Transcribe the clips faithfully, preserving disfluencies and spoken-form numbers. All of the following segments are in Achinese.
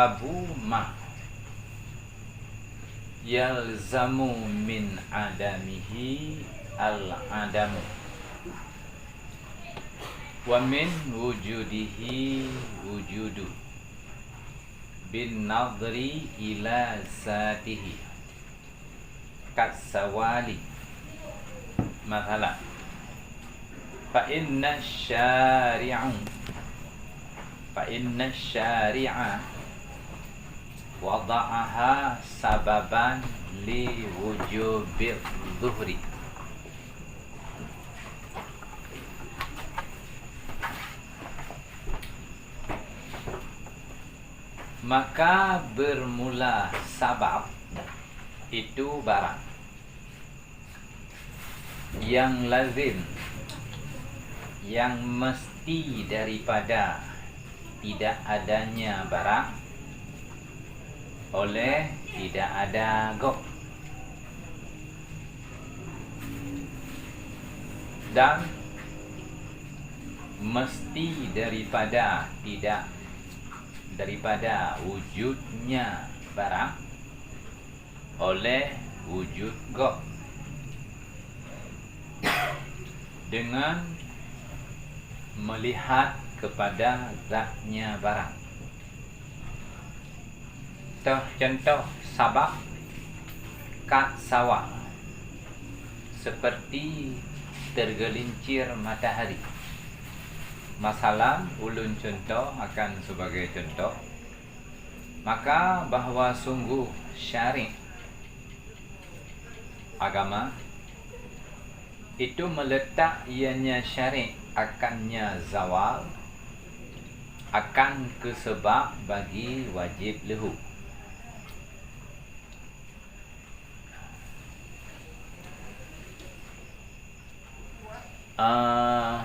Abu ma yalzamu min adamihi al-adamu, wa min wujudihi wujudu, bin nadhri ila zatihi, kassawali. Mathalan, fa inna syari'u, fa inna syari'a wada'aha sababan li wujubidz zuhri. Maka bermula sabab itu barang yang lazim, yang mesti daripada tidak adanya barang oleh tidak ada gob, dan mesti daripada tidak, daripada wujudnya barang oleh wujud gob, dengan melihat kepada zatnya barang. Toh contoh sabab, kat sawa, seperti tergelincir matahari. Masalah ulun contoh akan sebagai contoh, maka bahwa sungguh syariat agama itu meletak ianya syariat akannya zawal, akan keusabab bagi wajib leuhô. Ah,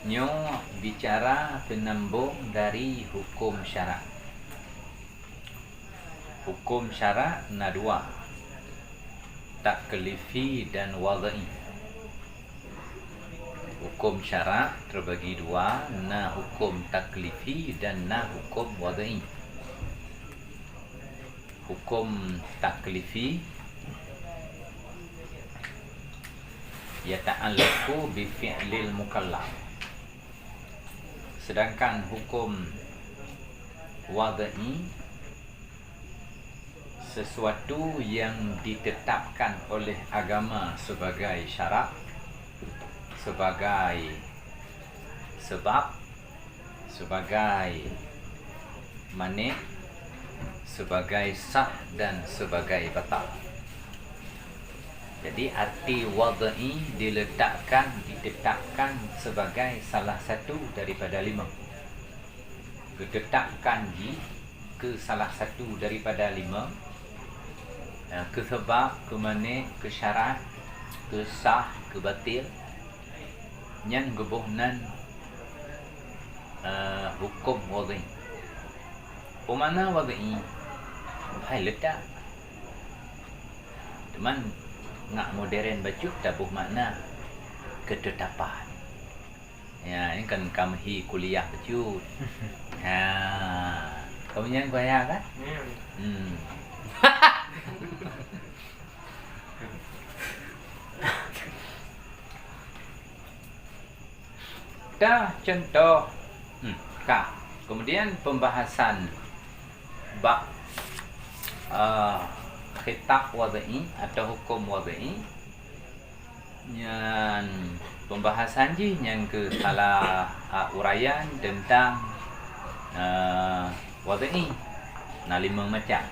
nyoe bicara peunambong dari huköm syarak. Huköm syarak na dua, taklifi dan wad'i. Huköm syarak terbagi dua, na huköm taklifi dan na huköm wad'i. Huköm taklifi yata'allaqu bi fi'lil mukallaf. Sedangkan huköm wad'i sesuatu yang ditetapkan oleh agama sebagai syarak, sebagai sebab, sebagai mani', sebagai sah dan sebagai batal. Jadi arti wad'i diletakkan, ditetapkan sebagai salah satu daripada lima. Geutetapkan jih keu salah satu daripada lima, eh, keu sebab, keu mani', keu syarak, keu sah, keu batil, nyan geuboh nan, eh, huköm wad'i. Peue makna wad'i? Hai letak. Teuma ngat modern bacut taboh makna ketetapan. Ya, ini kan kami kuliah bacut. Ha, kamu nyan kuliah kan? Hmm. Dah contoh. Hmm, ka. Kemudian pembahasan bab, eh, khitab wad'i atau huköm wad'i. Nyan pembahasan jih nyan keuh salah, a, uraian tentang, a, wad'i. Na limong macam.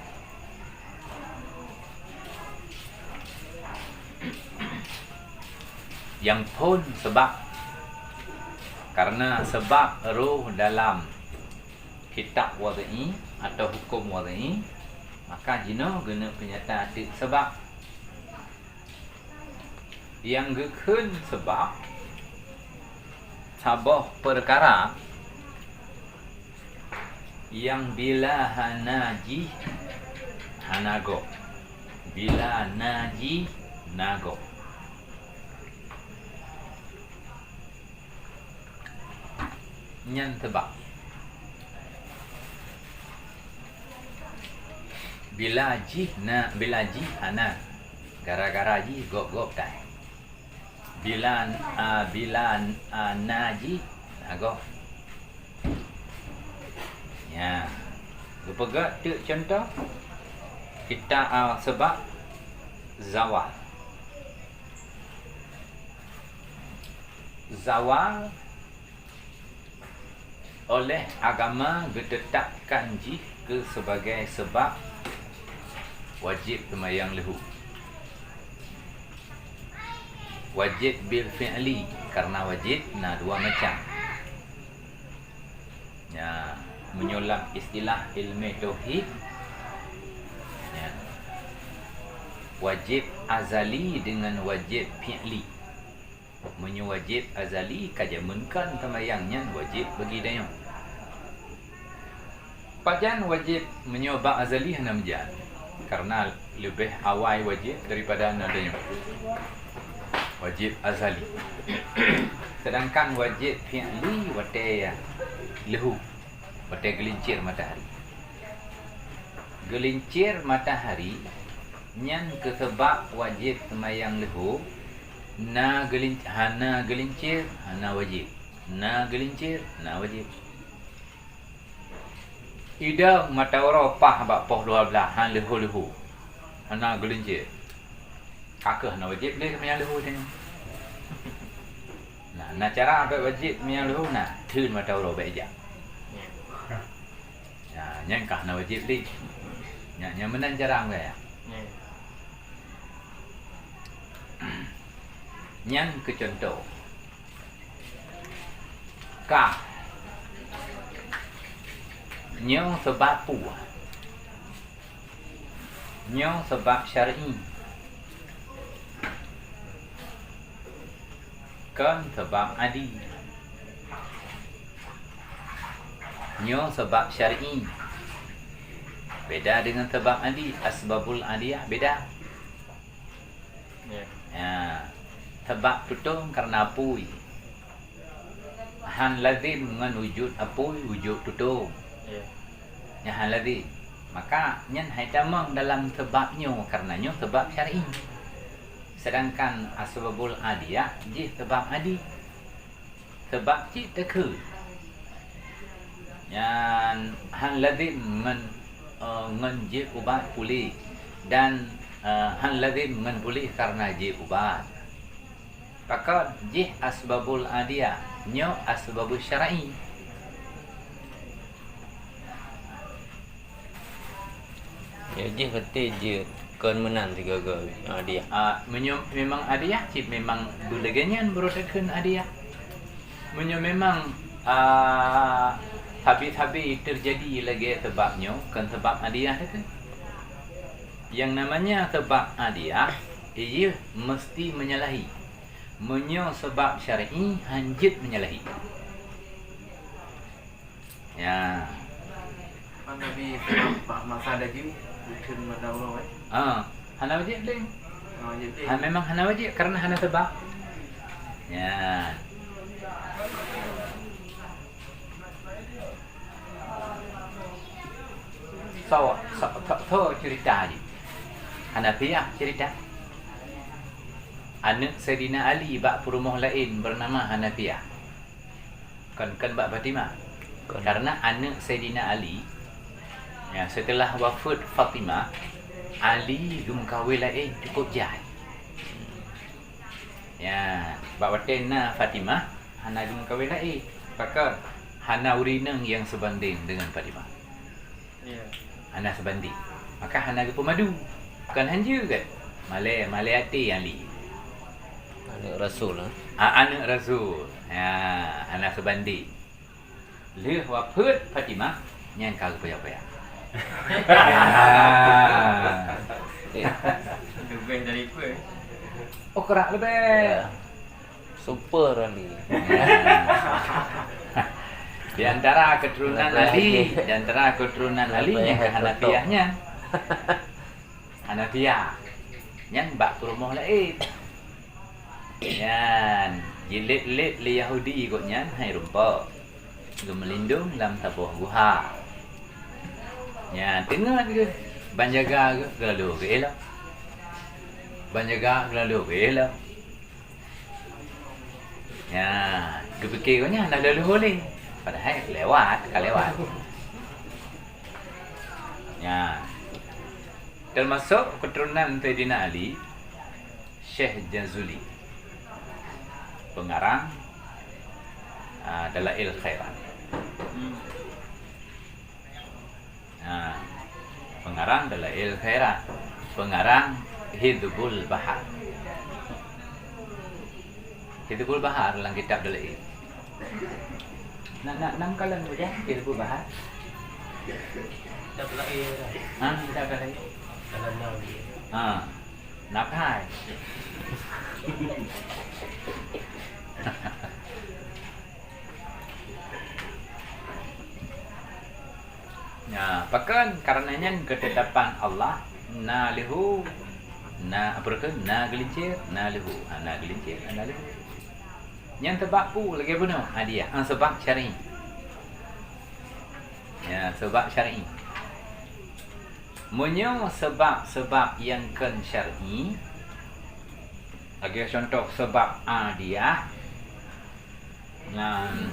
Nyang phôn sebab. Karena sebab roh dalam khitab wad'i atau huköm wad'i, maka jinoe geuneuk peunyata teuk sebab. Nyang geukheun seubab saboh peukara nyang bila hana jih hana gob, bila na jih na gob. Nyan seubab. Bila jih na, bila jih hana, gara-gara jih gob-gob tai. Bila, a, bila, a, na jih, na gob. Ya. Geupeugah teuk contoh, kita, a, sebab zawal. Zawal oleh agama geuteutapkan jih keu sebagai sebab wajéb seumayang leuhô. Wajéb bil fi'li, karena wajéb na dua macam. Ya, meunyoe lam istilah ilmu tauhid, ya, wajéb azali dengan wajéb fi'li. Meunyoe wajéb azali ka jameun kon seumayang nyan wajéb bagi tanyoe. Pajan wajéb meunyoe bak azali hana meujan? Karena leubeh awai wajéb daripada na tanyoe. Wajéb azali. Sedangkan wajéb fi'li watée leuhô, watée geulincir matahari. Geulincir matahari nyan keu seubab wajéb seumayang leuhô, na geulin-, hana geulincir, hana wajéb. Na geulincir, na wajéb. Idong mata uroe paih bak poh dua blaih, han leuhô-leuhô. Hana geulincir. Ka keuh hana wajéb lé seumayang leuhô tanyoe. Nah, na cara bèk wajéb seumayang leuhô, nah, theun mata uroe bèk jak. Nah, nyan ka hana wajéb lé. Nyan, nyan meunan cara gaya. Nyan keu cuntoh. Ka. Nyoe seubab peue? Nyoe seubab syar'i. Kon seubab adi. Nyoe seubab syar'i. Beda dengan seubab adi, asbabul adiyah beda. Ya. Ya. Seubab tutong karena apui. Han lazim ngon wujud apui, wujud tutong. Ya. Nyan han lazim. Maka nyan hai tamong dalam seubab nyoe, karena nyoe seubab syar'i. Sedangkan asbabul adiyah jih seubab adi. Seubab cit takheun. Nyan han lazim ngon, eh, ngon jieb ubat puléh dan, eh, han lazim ngon puléh karena jieb ubat. Pakon jih asbabul adiyah, nyoe asbabul syar'i. Ya, jih keuti jeuet kon meunan sigoe-goe adiyah. Ah, meunyoe memang adiyah, cit memang beulagèe nyan baru takheun adiyah. Meunyoe memang, ah, sabe-sabe teujadi lagèe seubab nyoe, kon seubab adiyah takheun. Yang namanya seubab adiyah, ieu meusti menyalahi. Meunyoe seubab syar'i, han jeuet menyalahi. Ya. Kan Nabi bak masa laju, ujeuen mata uroe, eh? Ah, hana wajéb lé. Hana wajéb lé. Ha, memang hana wajéb karena hana seubab. Ya. So, so, so, so cerita ni. Hanafiah cerita. Aneuk Saidina Ali bak peurumoh laén bernama Hanafiah. Kon, kon bak Fatimah. Kon. Karena aneuk Saidina Ali, ya, setelah wafat Fatimah, Ali geumeukawen laén cukup jai. Ya, bak watèe na Fatimah, hana geumeukawen laén. Pakon? Hana ureueng inong nyang seubandéng deungon Fatimah. Ya. Hana seubandéng. Maka hana geupeumadu. Kon han jeuet. Malèe, malèe até Ali. Aneuk Rasul, ha? Ah, aneuk Rasul. Ya, hana seubandéng. Lheueh wafeuet Fatimah, nyan ka geupayak-payak. Ya. Eh. Leubeh dari peue? Oh, krak leubeh. Ya. Super Ali. Di antara keturunan Ali, di antara keturunan Ali nyang keu Hanafiah nyan. Hanafiah. Nyan bak peurumoh laén. Nyan, jilét-lét lé Yahudi gobnyan hai rumpok. Geumeulindong lam saboh guha. Nyan, teungeut geuh. Ban jaga geu-, geulalu geuéh lom. Ban jaga geulalu geuéh lom. Nya, geupike gobnyan hana lheueh-lheueh lé. Padahai lewat, ka lewat. Nya. Termasuk keturunan Saidina Ali, Syekh Jazuli. Pengarang, ah, Dalail Khairat. Hmm. Ha, pengarang Dalail Khairat, pengarang Hidbul Bahar. Hidbul Bahar dalam kitab Dalail. Nak, nak, nam kalon saja Hidbul Bahar. Kitab Dalail. Ha, kitab Dalail. Dalam enam. Ha, nak hai. Nya, pakon? Karena nyan ketetapan Allah, na leuhu, na, apa kheun, na geulincir, na leuhu. Ha, na geulincir, na leuhu. Nyan sabab peue lagèe bunoe, hadiah. Ah, sabab syar'i. Ya, sabab syar'i. Meunyoe sabab-sabab nyang kon syar'i, lagèe contoh sabab hadiah, Nyan,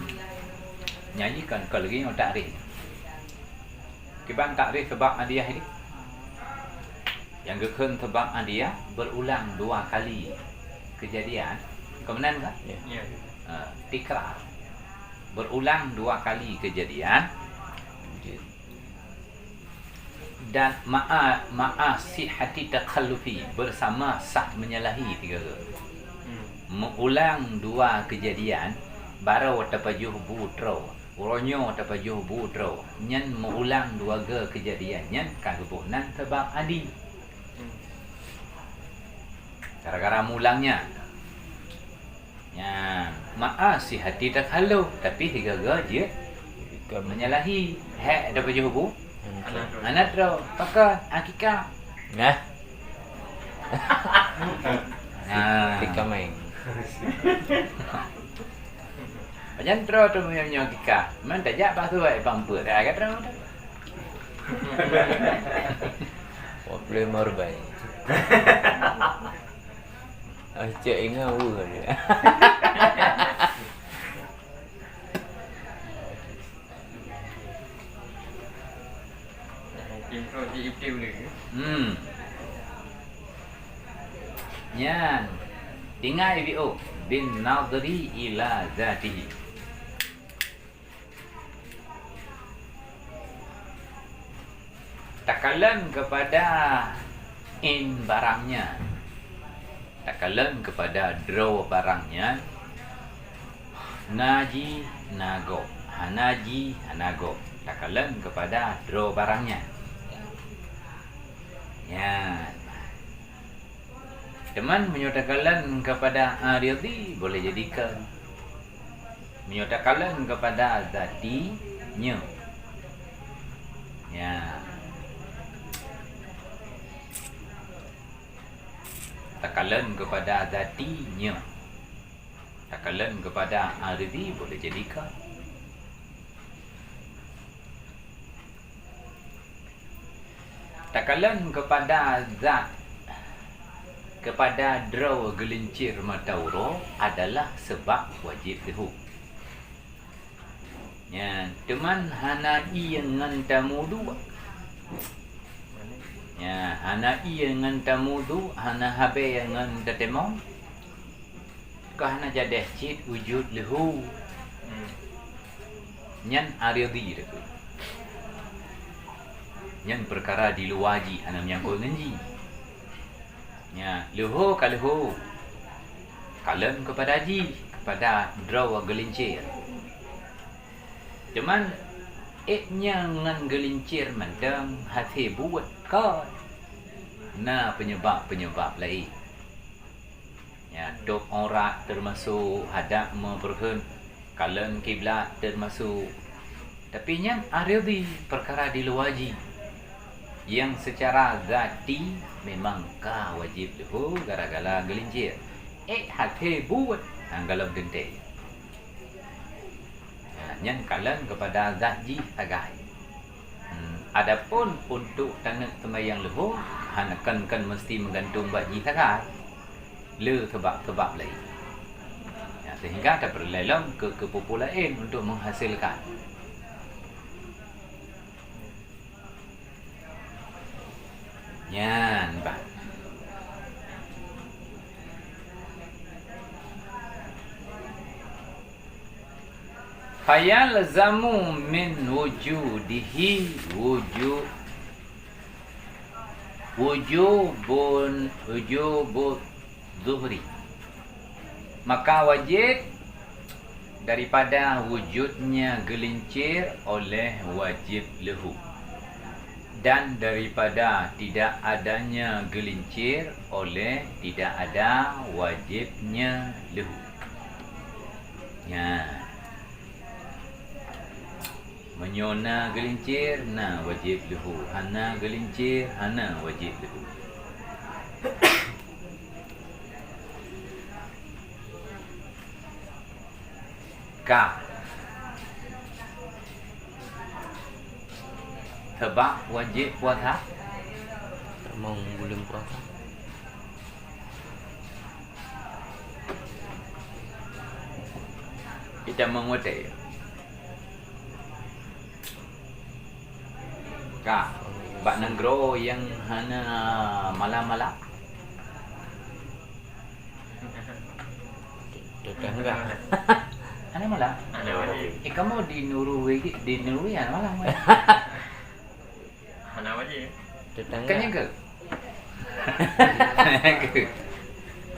nyan jih kan, kon lagèe nyoe takrif. Kiban takrif sabab hadiah nyan? Nyang geukheun sabab hadiah berulang dua kali kejadian. Keumeunang ka? Ya. Ya. Ha, tikrar. Berulang dua kali kejadian. Dan ma'a, ma'a sihhati takhallufi, bersama sah menyalahi tiga kali. Hmm. Meuulang dua keujadian, barô tapajoh bu troe, uroe nyoe tapajoh bu troe, nyan meuulang dua kali keujadian nyan ka geuboh nan sabab hadiah. Hmm. Gara-gara meuulang nyan. Nyan, ma'a sihhati takhalluf, tapi sigaga jeuet menyalahi. Hék tapajoh bu? Hana troe. Hana troe. Pakon? Akikah. Nah. Nah. Tika main. Pajan troe tu meunyoe akikah. Man tajak bak suwai pampeuet. Ka troe tu. Wah, boleh marbai. Ah, cek ingat weh. Hmm. Nyan. Tinggai bi-, oh, bin nadhri ila zatihi. Takalon keupada in barang nyan. Takalon keupada droe barang nyan. Na jih na gob, hana jih hana gob. Takalon keupada droe barang nyan. Nyan. Teuma meunyoe takalon keupada aridhi, boleh jadi kon. Meunyoe takalon keupada zati, nyoe. Ya. Takalon keupada zati, nyoe. Takalon keupada aridhi, boleh jadi kon. Takalon keupada zat, keupada droe geulincir mata uroe adalah sabab wajéb leuhô. Nyan, teuma hana ie ngon tamudu. Nyan, hana ie ngon tamudu, hana habéh ngon tateumong. Ka hana jadeh cit wujud leuhô. Hmm. Nyan aridhi teuh. Nyan peukara di luwa jih, hana meunyangkot ngon jih. Nya, leuhô ka leuhô. Kalon keupada jih, keupada droe geulincir. Teuma, ék nyan ngon geulincir mantong hase buet kon. Na peunyebab-peunyebab laén. Ya, tôb aurat teumasok, hadab meupeureuheun, kalon kiblat teumasok. Tapi nyan aridhi, peukara di luwa jih. Nyang seucara zati memang ka wajéb leuhô gara-gara geulincir. Ék hase buet nyang golom teuntèe. Ya, nyan kalon keupada zat jih sagai. Hmm, Adapun untuk taneuk seumayang leuhô, hana, kon, kon meusti meugantung bak jih sagai. Le sabab-sabab laén. Ya, sehingga tapeureulée lom keu, keu peue-peue laén untuk menghasilkan. Nyan, bah. Fayalzamu min wujudihi wuju-, wujubun, wujubuz zuhri. Maka wajib daripada wujudnya geulincir oleh wajib leuhô, dan daripada tidak adanya geulincir oleh tidak ada wajibnya leuhô. Nyan. Meunyoe na geulincir, na wajéb leuhô. Hana geulincir, hana wajéb leuhô. Ka. Sabab wajéb puasa. Tamong buleuen puasa. Itamong watée. Ka, bak nanggroe nyang hana malam-malam. Tetangga. Hana malam? Hana malam. Eh, kamu di Norway, di Norway hana malam, kan? Hana wajéb. Tetangga. Kan nyang keu? Nyang keu?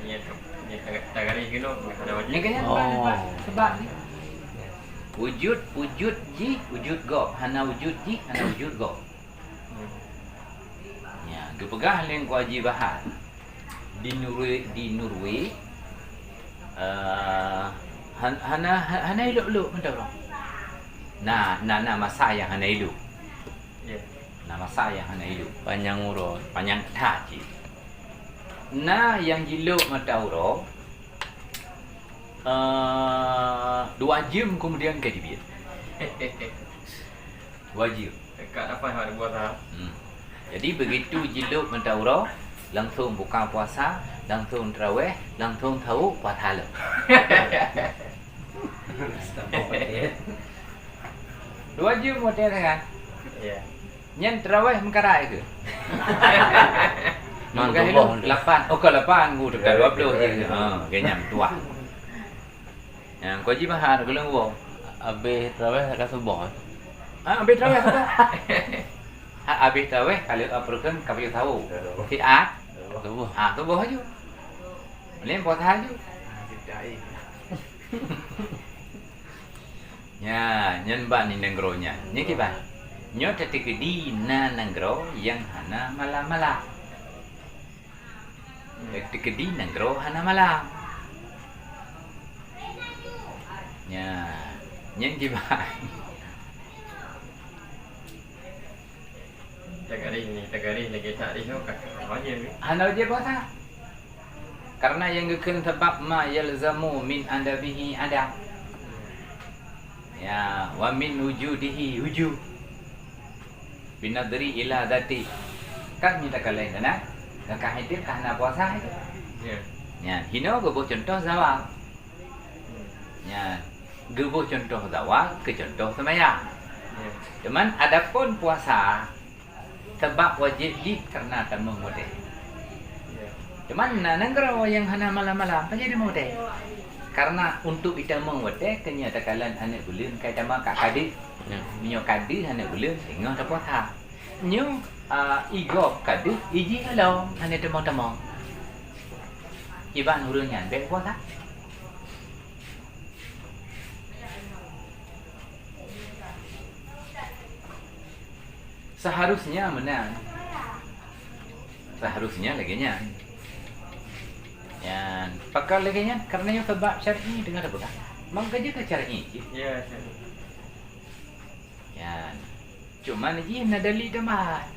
Nyang keu? Nyang keu? Tagari keunoe, hana wajéb. Nyang keu nyan, oh. Sebab ni. Wujud, wujud jih, wujud gob. Hana wujud jih, hana wujud gob. Hmm. Ya, geupeugah lé Teungku Haji Bahar. Di Norway, di Norway, eh, han-, hana, ha-, hana ilok-lok mantong. Na, na, na masa nyang hana ilok. Ya. Na masa nyang hana ilok. Panyang uroe. Panyang that cit. Na nyang jilok mata uroe, eh, dua jeuem kemudian ka jibiet. Dua jeuem. Dekat dapat hak dibuat ha. Hmm. Jadi begitu jilok mata uroe, langsung buka puasa, langsung tarawih, langsung sahur puasa lom. Dua jeuem watée nyan kan? Ya. Nyan tarawih meukarai keu? Man tuboh. Lapan. Oh, ka lapan, ku teuka dua puluh je. Ha, keu nyan tuah. Nyan, Teungku Haji Bahar, geuleueng woe. Abéh tarawih ka suboh, eh? Ah, abéh tarawih suboh. Ha, abéh tarawih, ka lheueh, ah, peureukeun ka payah sahur. Siat. Suboh. Ah, suboh aju. Lheueh puasa aju. Nyan, nyan ban di nanggroe nyan. Nyan kiban. Nyoe tateukeudi na nanggroe nyang hana malam-malam. Tateukeudi nanggroe hana malam. Nyan, nyan kiban. Tagarih ni, tagarih lagée takrif tu, ka, ka wajéb ni. Hana wajéb puasa. Karena nyang geukheun sabab ma yalzamu min adabihi ada. Ya, wa min wujudihi wujub. Binadri ila dzati. Kan mita kaleng kana? Ka hadir ka hana puasa itu. Ya. Ya, hino geuboh contoh zawal. Nyan, geuboh contoh zawal keu contoh seumayang. Ya. Cuman adapun puasa, sabab wajéb jih karena tamong watée. Ya. Cuman na nanggroe nyang hana malam-malam, pajan tamong watée. Karena untuk itamong watée, keu nyoe takalon aneuk buleuen ka tama ka deuh. Ya. Meunyoe ka deuh aneuk buleuen, teungoh tapuasa. Nyoe, a, igob ka deuh, ijih lom, hana tamong-tamong. Kiban ureuëng nyan bék puasa. Seharusnya meunan. Seharusnya lagée nyan. Nyan, pakon lagée nyan? Karena nyoe sabab syar'i teungoh tapeugah. Maka jeuet keu syar'i cit. Ya, syar'i. Nyan. Cuman jih na dalil tambahan.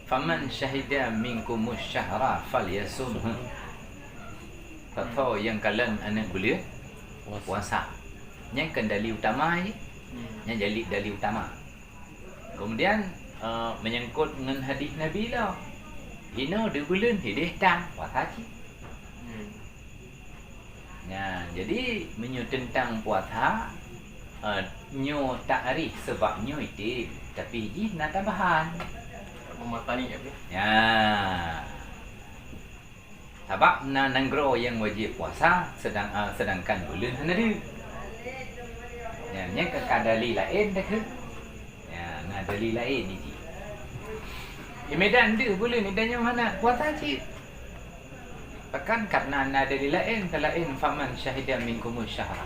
Faman syahida minkumus syahra falyasumhu. Tato nyang kalon aneuk buleuen puasa. Nyan kan dalil utama jih. Hmm. Nyan dalil, dalil utama. Kemudian, eh, menyangkut ngon hadis Nabi lo, hino dua buleuen hideh tan puasa cit. Hmm. Nah, jadi meunyoe teuntang puasa, eh, nyoe takrif sabab nyoe item, tapi jih na tambahan. Mematani, ya, Bro? Ya. Sabab na nanggroe nyang wajéb puasa, sedang, eh, sedangkan buleuen hana deuh. Ya, nyan ka, ka dalil laén dah keuh. Ya, na dalil laén jih. Di Medan deuh buleuen, di tanyoe hana puasa cit. Bahkan karena na dalil laén, ka laén, "Faman syahida minkumu syahra."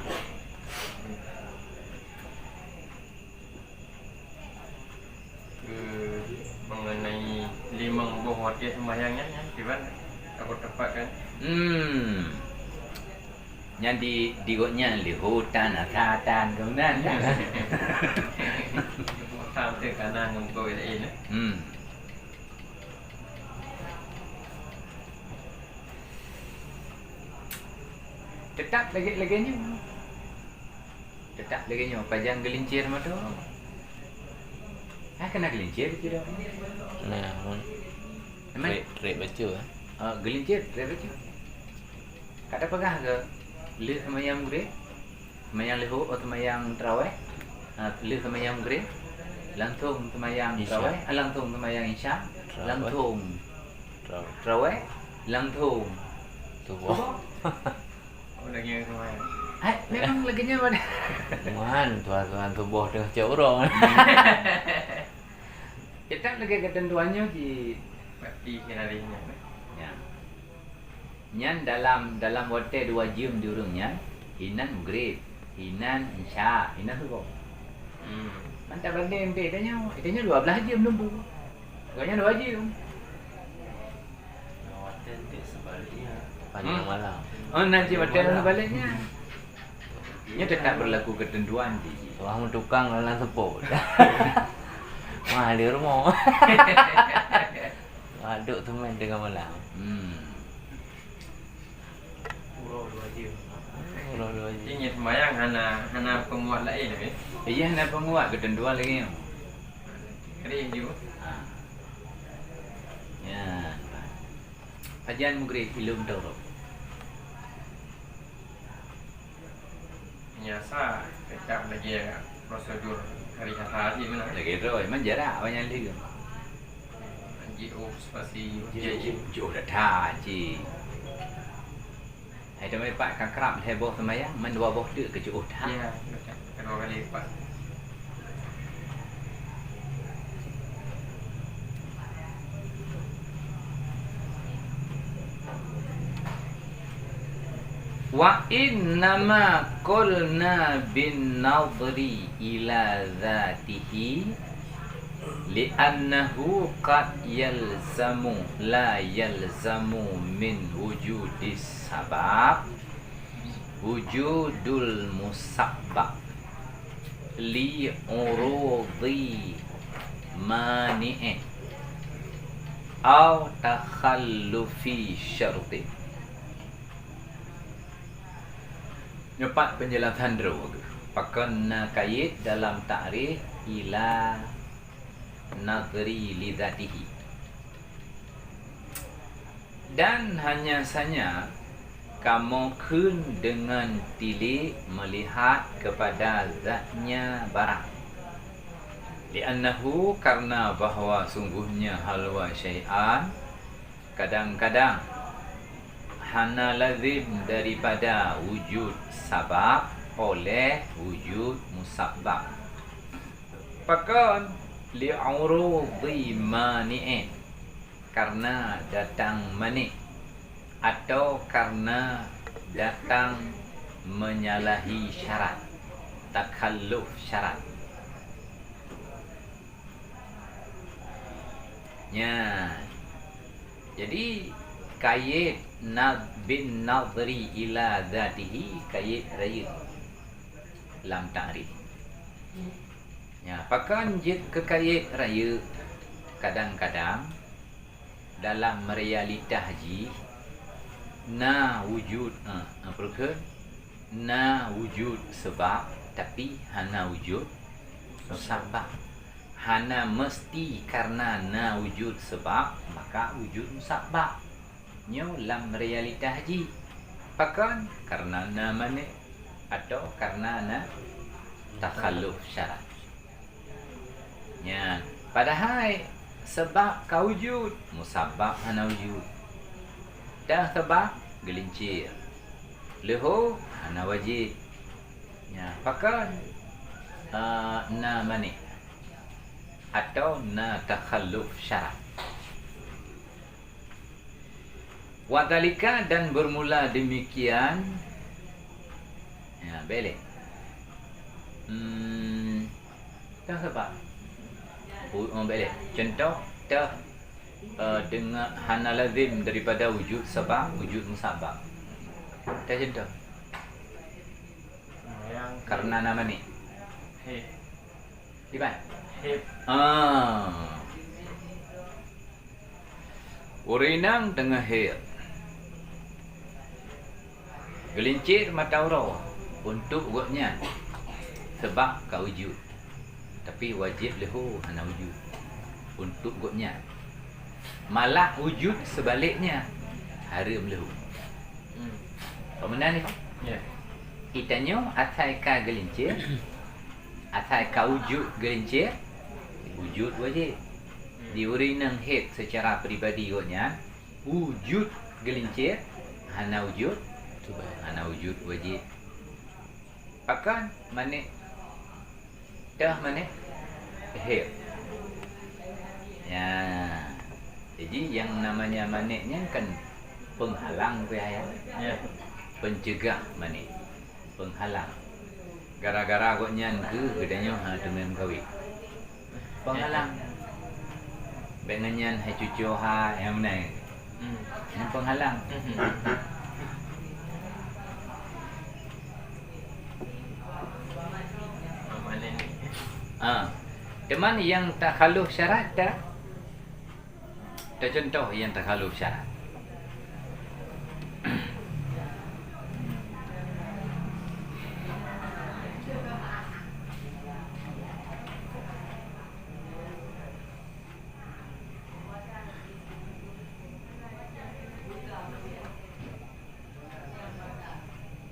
Keu mengenai limong boh watée sembahyang nyan, nyan kiban ka teupatkan? Hmm. Nyan di, di gobnyan leuhô tan, asa tan, keunan. Tan teuh kana ngon boh laén, eh? Hmm. Teutap lagée-lagée nyoe. Teutap lagée nyoe, pajan geulincir mata. Ah, keunan geulincir sidroe. Nah, mun. Memang? Trép, trép bacut, eh. Ah, geulincir, trép bacut. Ka tapeugah keu lheueh seumayang Maghrib, seumayang leuhô, oh, seumayang tarawih, ah, lheueh seumayang Maghrib, langsong seumayang Isya. Tarawih, ah, langsong seumayang Isya, Tarawih. Langsong Tarawih. Tarawih, langsong Suboh. Suboh. Oh, lagée nyan seumayang. Hai, memang lagée nyan pada. Man, tuan-tuan suboh teungoh cok uroe. Teutap lagée keuteuntuan nyoe cit. Berarti kira lagée nyan, eh? Ya. Nyan dalam, dalam watée dua jeuem di ureuëng nyan, inan Maghrib, inan Isya, inan Suboh. Hmm. Man tabandéng di tanyoe, di tanyoe dua blaih jeuem lom bu. Gobnyan dua jeuem. Panjang malam. Oh, na cit watée seubaliknya. Nyoe teutap beulaku keuteuntuan jih. Wah, meutukang dalam seupôt. Wah, di rumoh. Wah, duek teuma teungoh malam. Hmm. Uroe dua jeuem. Uroe dua jeuem. Ingat seumayang hana, hana peunguat laén, eh? Iya, hana peunguat keuteuntuan lagée nyoe. Kering ju. Ha. Ya. Pajan Maghrib ilom tau rot. Biasa, tetap lagi prosedur hari Ahad di mana? Lagi droe, man jarak awak nyan lé. Jiôh spasi, jiôh, jiôh that cit. Hai teuma pat ka krab lhée boh seumayang, man dua boh teuk keujiôh that. Ya, betul. Kedua kali lipat. Wa innama qulna bin nadhri ila dzatihi, li'annahu qad yalzamu, la yalzamu min wujudis sabab wujudul musabbab li urudi mani'in au takhallufi syartin. Nyoe pat peunjelasan droe geuh. Pakon na kayét dalam takrif ila nadhri li dzatihi. Dan hanya saja kamoe kheun deungon tilék meulihat keupada zatnya barang. Li'annahu, karna bahwa sungguhnya halwa syai'an, kadang-kadang hana lazim daripada wujud sabab oleh wujud musabbab. Pakon? Li'urudi mani'in, karna datang mani', atau karna datang menyalahi syarat, takhalluf syarat. Nyan. Jadi, kayét na-, bin nadhri ila dzatihi, kayét rayeuk lam takrif. Nya, pakon jeuet keu kayét rayeuk? Kadang-kadang dalam realitas jih na wujud, eh, na peue kheun? Na wujud sabab, tapi hana wujud musabab. Hana meusti karena na wujud sabab, maka wujud musabab. Nyoe lam realitas jih. Pakon? Karena na manik atau karena na takhalluf syarat. Nyan, padahai sabab ka wujud, musabab hana wujud. Teuh sabab geulincir. Leuho hana wajéb. Nyan, pakon? Ah, na manik atau na takhalluf syarat. Wadzalika, dan bermula demikian. Ya, bèk lé. Hmm, teuh sabab. U-, oh, bèk lé. Contoh, teuh, eh, dengan hana lazim daripada wujud sabab, wujud musabab. Teuh contoh. Yang karena na manik. Hei. Di mana? Hei. Ah. Ureueng inong teungoh hèk. Geulincet mata uroe untuk gobnyan, sabab ka wujud. Tapi wajéb leuho hana wujud untuk gobnyan. Malah wujud sebaliknya, hareuem leuho. Hmm. Paham meunan ni? Ya. Geutanyoe asai ka geulincet, asai ka wujud geulincet, wujud wajéb. Di ureueng nyang hèk secara pribadi gobnyan, wujud geulincet, hana wujud, hana wujud wajéb. Pakon manik? Teuh manik? Hèk. Ya. Jadi, yang namanya manik nyan kan penghalang, ya. Ya. Pencegah manik. Penghalang. Gara-gara gobnyan keuh geutanyoe hana teumé meukawen. Penghalang. Bèk ngon nyan hai cucoe ha, nyang meunan. Hmm. Nyan penghalang. Hmm. Ah. Teuma nyang takhalluf syarat ta, ta contoh nyang takhalluf syarat.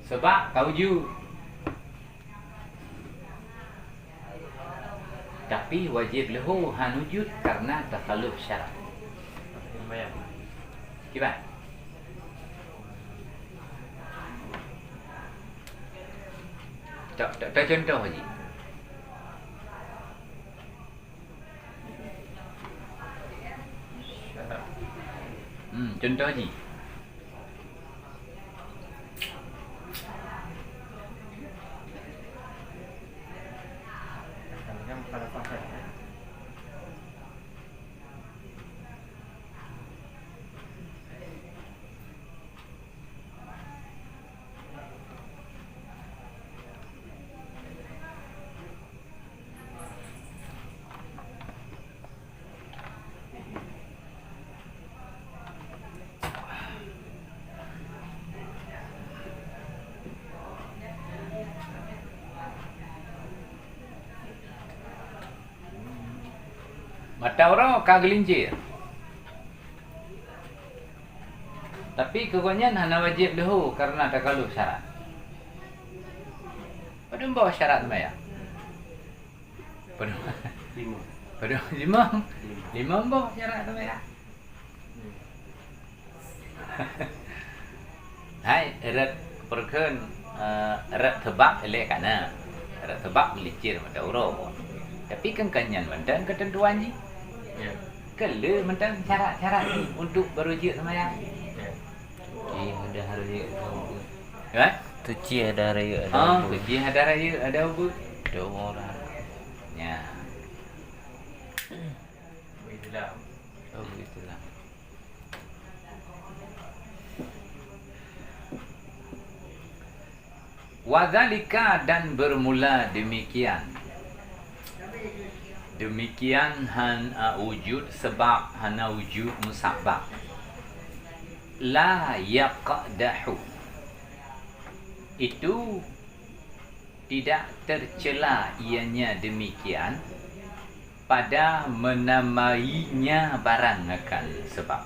Sabab ka wujud. Tapi wajéb leuho hana wujud karena takhalluf syarat. Kiban? Ta, ta, ta contoh jih. Hmm, contoh jih. Mata uroe ka geulincir. Tapi keu gobnyan hana wajéb leuho karena takhalluf syarat. Padum boh syarat seumayang? Padum? Limong. Padum? Limong? Limong. Limong boh syarat seumayang. Hai, rot peureukeuen, eh, rot sabab ilèe ka na. Rot sabab geulincir mata uroe. Tapi kan, kan nyan mantong keuteuntuan jih. Ya. Keu lheueh mantong syarat-syarat jih untuk barô jeuet seumayang. Ya. Suci, hadah, rayeuk, ada ubeut. Ha? Suci, hadah, rayeuk, ada ubeut. Ah, suci, hadah, rayeuk, ada ubeut. Ada ubeut. Ya. Islam. Oh, Islam. Wadzalika, dan bermula demikian. Demikian han-, a, wujud sabab, hana wujud musabab. La yaqdahu. Itu tidak tercela ianya demikian, pada meunamainya barang akan sabab.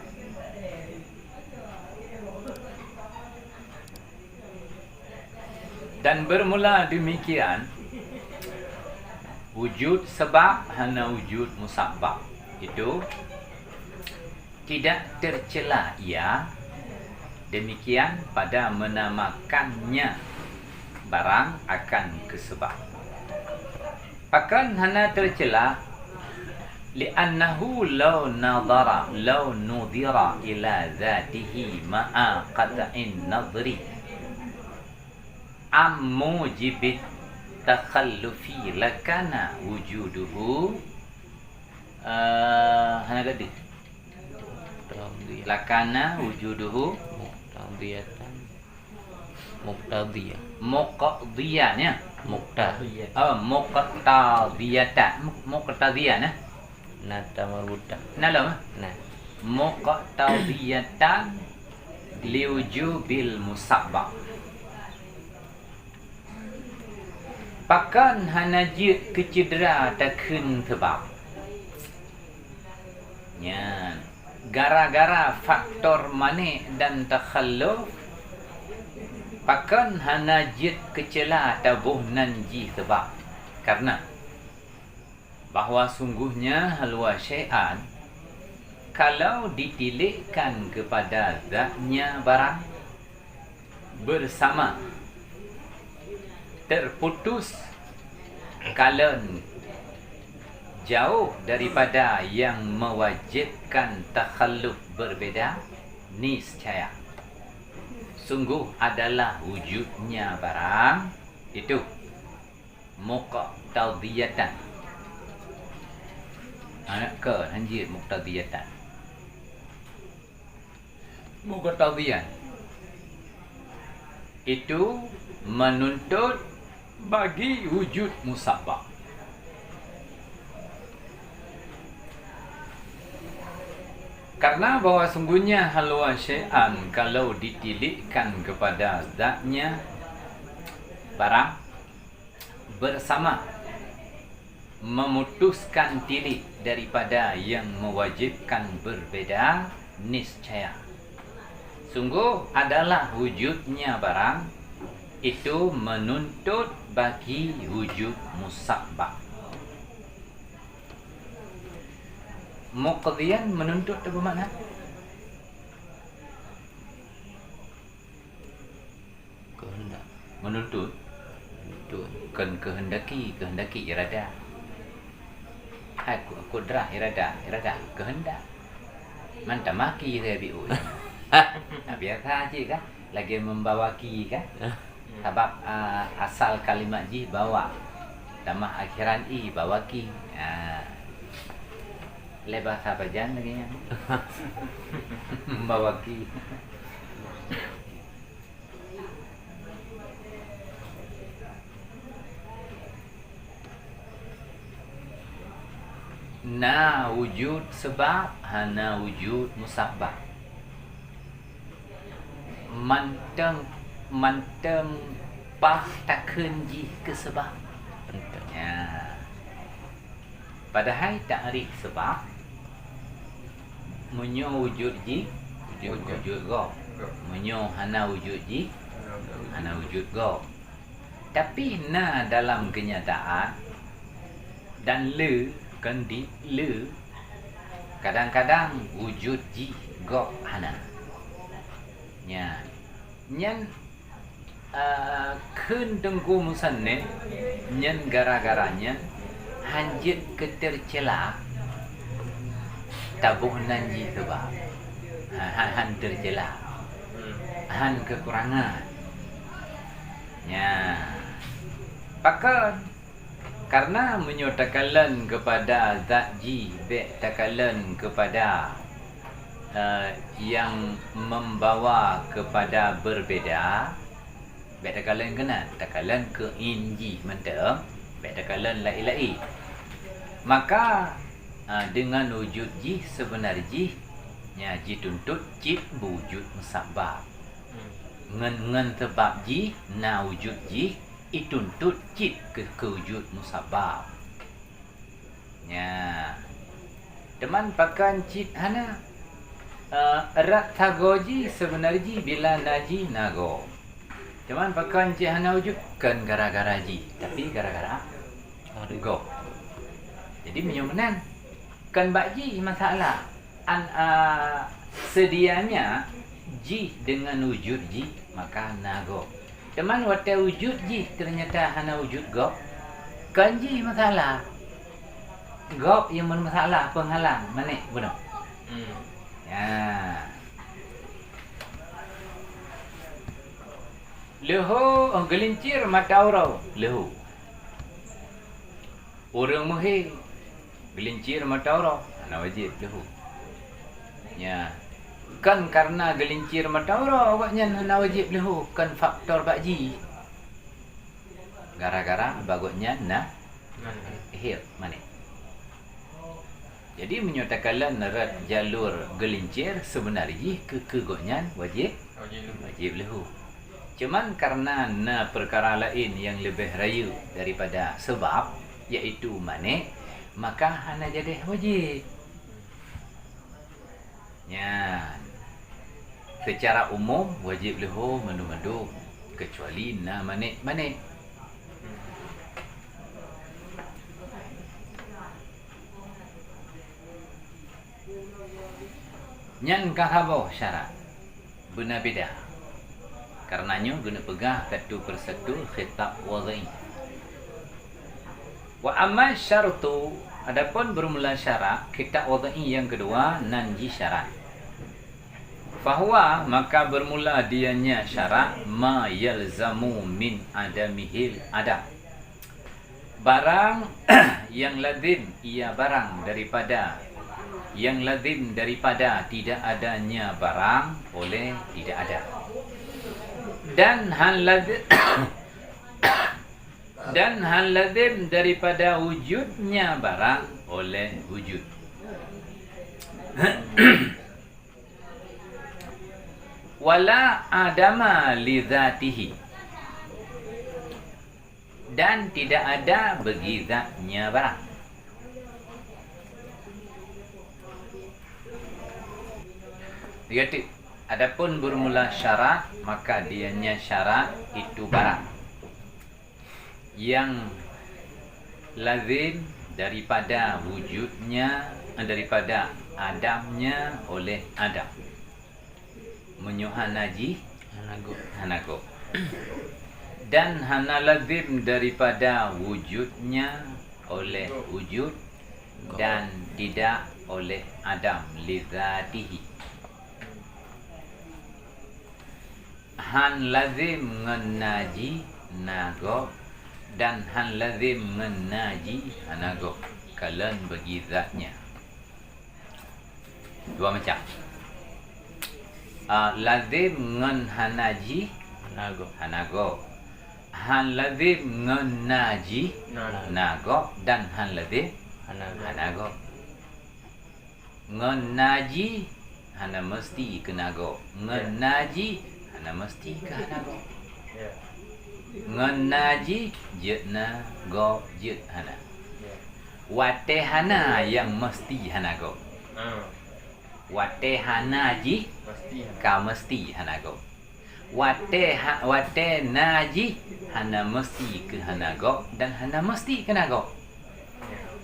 Dan bermula demikian, wujud sabab hana wujud musabbab. Itu tidak tercela ia, demikian pada menamakannya barang akan keusabab. Pakon hana tercela? Li'annahu law nadhara, law nudhira ila dzatihi ma'a qat'in nadhri am mujibit takhallufi lakana wujuduhu, eh, hana gadeuh. Muqtadiyah. Lakana wujuduhu. Muqtadiyatan. Muqtadiyah. Muqdiyan, ya? Muqta. Oh, muqtadiyatan. Mu-, muqtadiyan, ya? Na ta marbutah. Na lom, eh? Na. Muqtadiyatan liwujubil musabbab. Pakon hana jeuet keu cedera takheun sabab? Nyan, gara-gara faktor mané' dan takhalluf, pakon hana jeuet keu cela taboh nan jih sabab? Karena bahwa sungguhnya haluwa syai'an kalau ditilikkan kepada zatnya barang bersama terputus kalon jauh daripada yang mewajibkan takhalluf berbeda niscaya sungguh adalah wujudnya barang itu muqtadiyatan. Anak ke hanjeuet muqtadiyatan. Muqtadiyan itu menuntut bagi wujud musabbab. Karena bahwa sungguhnya haluwa syai'an kalau ditilikkan kepada zatnya barang bersama memutuskan tilik daripada yang mewajibkan berbeda, niscaya sungguh adalah wujudnya barang itu menuntut bagi wujud musabbab. Muqdiyan menuntut tu bermakna kehendak. Menuntut. Menuntut. Kon kehendaki, kehendaki irada. Hai ku-, kudrah irada, irada kehendak. Mantap maki saya biu. Nah, biasa cik kan, lagi membawa ki kan. Sabab, ah, asal kalimat jih bawa. Tamah akhiran i, bawa ki. Ah. Lé bahasa pajan lagi nyan. Membawa ki. Na wujud sabab, hana wujud musabbab. Mantong, mantong paih takheun jih keu sabab. Mantong. Ya. Padahai takrif sabab, meunyoe wujud jih, wujud gob. Meunyoe hana wujud jih, hana wujud gob. Tapi na dalam keunyataan dan le, kon di le, kadang-kadang wujud jih gob hana. Nyan, nyan Ah, kheun Teungku Musannif nyan gara-gara nyan hanjeuet keu teucela taboh nan jih sabab. Ha, han, han teucela. Han keukurangan. Nya. Pakon? Karena meunyoe takalon keupada zat jih, bék takalon keupada, eh, nyang membawa keupada berbeda, bék takalon keunan, takalon keu in jih mantong, bék takalon laén-laén. Maka, eh, deungon wujud jih seubeuna jih, nya jituntut cit beujud musabab. Ngon, ngon sabab jih na wujud jih, ituntut cit keu, keu wujud musabab. Nya. Teuma pakon cit hana? Eh, rot sagoe jih seubeuna jih bila na jih na goe. Teuma pakon cit hana wujud, kon gara-gara jih, tapi gara-gara goe. Jadi meunyoe meunan, kon bak jih masalah. An, a, seudianya jih deungon wujud jih, maka na gob. Teuma watée wujud jih teunyata hana wujud gob, kon jih masalah. Gob nyang meumasalah, peunghalang, manéh bunoe. Hmm. Ya. Leuho, oh, geulincir mata uroe, leuho. Ureuëng meuhé, geulincir mata uroe, hana wajéb leuho. Nya, kon kareuna geulincir mata uroe gobnyan hana wajéb leuho, kon faktor bak jih. Gara-gara bak gobnyan na hil manéh. Jadi, meunyoe takalon rot jalur geulincir, seubeuna jih keu, keu gobnyan wajéb, wajéb leuho. Cuman kareuna na peukara laén nyang leubeh rayeuk daripada seubab, yaitu manéh, maka hana jadeh wajéb. Nyan, seucara umum wajéb leuho mandum-mandum, keucuali na manéh-manéh. Nyan ka saboh syarat. Beuna beda. Kareuna nyoe geuneuk peugah satu persatu khitab wad'i. Wa amma syartu, adapun beurmula syarat, khitab wad'i nyang keudua nan jih syarat. Fahuwa, maka beurmula dianya syarat ma yalzamu min adamihil adam. Barang nyang lazim ia barang daripada, nyang lazim daripada tidak adanya barang oleh tidak ada. Dan hán lazim, dan hán lazim daripada wujudnya barang oleh wujud. Wala adama li zatihi. Dan tidak ada bagi zatnya barang. Tiga tieb. Adapun bermula syarat, maka dianya syarat itu barang yang lazim daripada wujudnya, daripada adamnya oleh adam. Meunyoe hana jih, hana gob. Hana gob. Dan hana lazim daripada wujudnya oleh wujud, gob, dan tidak oleh adam li zatihi. Hán lazim ngon na jih na gob, dan hán lazim ngon na jih hana gob, kalon bagi zatnya. Dua macam. Ah, lazim ngon hana jih, hana gob. Hana gob. Hán lazim ngon na jih, na gob. Na gob, dan hán lazim, hana gob. Hana gob. Ngon na jih hana meusti keu na gob. Ngon, ya, na jih hana meusti keu hana gob. Ya. Ngon na jih jeuet na, gob jeuet hana. Ya. Watée hana nyang meusti hana gob. Ah. Watée hana jih, meusti hana, ka meusti hana gob. Watée ha-, watée na jih hana meusti keu hana gob dan hana meusti keu na gob.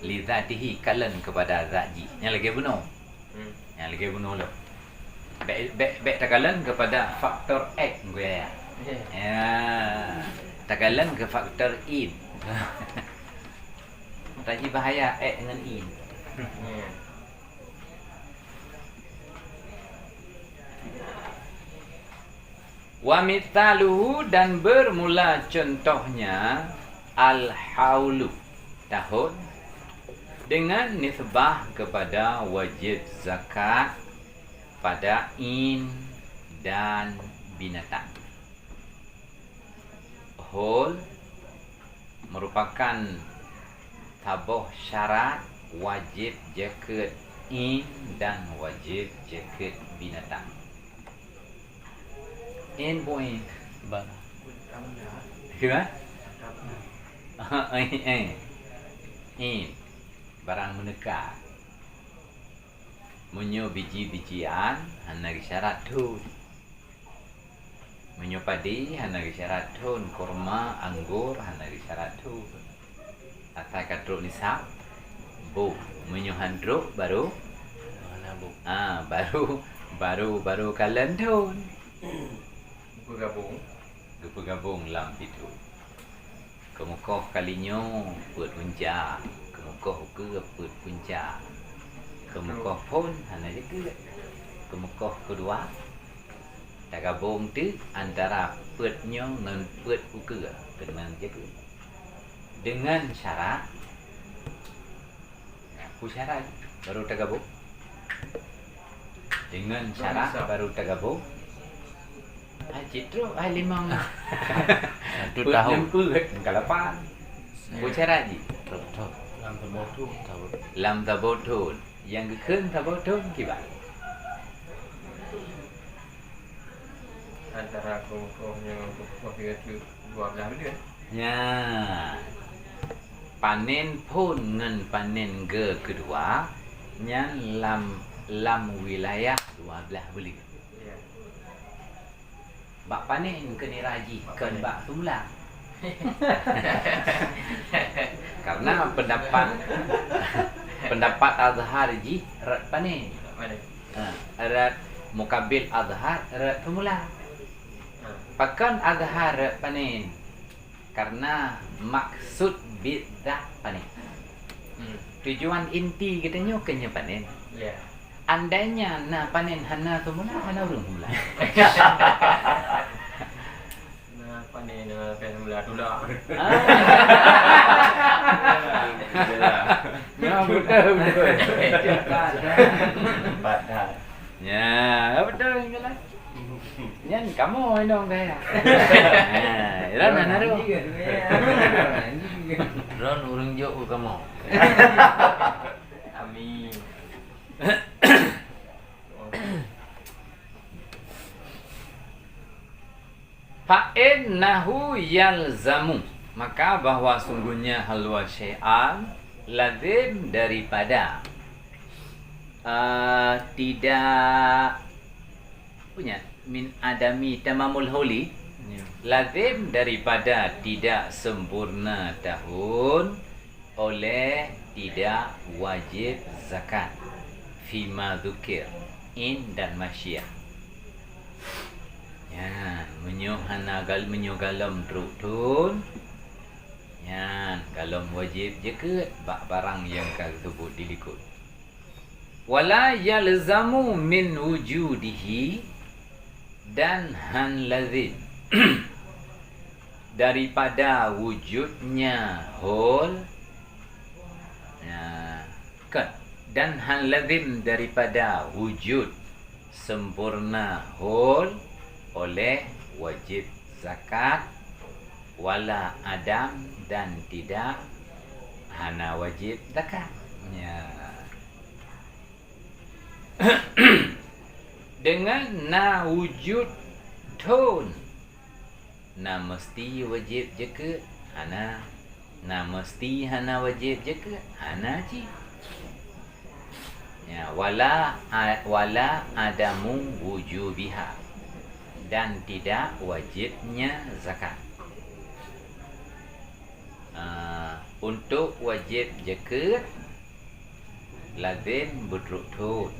Li zatihi, kalon keupada zat jih. Nyang lagée bunoe. Hmm. Nyang lagée bunoe lom. Bék, bék, bék takalon keupada faktor X, Teungku Yahya. Ya. Ya. Takalon keu faktor in. Taji bahaya X ngon in. Hmm. Wa mithaluhu, dan bermula contohnya, al-haulu, tahun, dengan nisbah kepada wajib zakat pada in dan binatang. Haul merupakan saboh syarat wajib jakeuet in dan wajib jakeuet binatang. In peue in? Barang. Kira? In, in. In. Barang meuneuka. Meunyoe biji-bijian, hana geusyarat thon. Meunyoe padi, hana geusyarat thon. Kurma, anggor, hana geusyarat thon. Asai ka trok nisab, boh. Meunyoe han trok, baru, hana boh. Ah, baru, baru, baru kalon thon. Geupeugabong. Geupeugabong lam situ. Keumeukoh kali nyoe peuet unja, keumeukoh ukeue peuet punca. Keumeukoh phon hana jeukeut. Keumeukoh keudua, tagabong teuk antara peuet nyoe ngon peuet ukeue keunan jeukeut. Deungon syarat, Peue syarat baru tagabong? Deungon syarat baru tagabong. Hai cit trok, hai limong. Satu tahun. Peuet ngon peuet, meuka lapan. Peue syarat jih? Trok, trok. Lam saboh thon. Lam saboh thon. Nyang geukheun saboh thon kiban? Antara keumeukoh nyoe, keumeukoh nyoe dua blaih buleuen. Nya. Panen phon ngon panen geukeudua nyan lam, lam wilayah dua blaih buleuen. Ya. Bak panen keu nira jih, kon bak seumula. Karena pendapat, pendapat Azhar jih rot panen. Panen. Ha, rot mukabil Azhar rot seumula. Ha. Pakon Azhar rot panen? Karena maksud bidzat panen. Hmm. Tujuan inti geutanyoe keu nyoe panen. Ya. Andainya na panen hana seumula, hana ureueng seumula. Na panen, na panen seumula tulak. Ah. Ya, betul, betul. Cepat dah. Ya, betul, jelas. Nyan kamoe inong kaya. Ha, Iran hana ru. Ron ureueng jok u kamoe. Amin. Fa innahu yalzamu, maka bahwa sungguhnya halwa syai'an lazim daripada, eh, tidak punya min adami tamamul hauli, ya, lazim daripada tidak sempurna tahun oleh tidak wajib zakat, fima dzukir, in dan masyiah. Nyan, meunyoe hana gal-, meunyoe galom trok thon, nyan, galom wajib jeukeut bak barang nyang ka geuseubut di likot. Wala yalzamu min wujudihi, dan han lazim daripada wujudnya hol, ya, kan, dan han lazim daripada wujud sempurna hol oleh wajib zakat, wala adam, dan tidak hana wajib zakat. Ya. Deungon na wujud thon, na meusti wajéb jakeuet? Hana. Na meusti hana wajéb jakeuet? Hana cit. Ya, wala a-, wala adamu wujubiha, dan tidak wajibnya zakat. Ah, untuk wajéb jakeuet, lazem beutrok thon.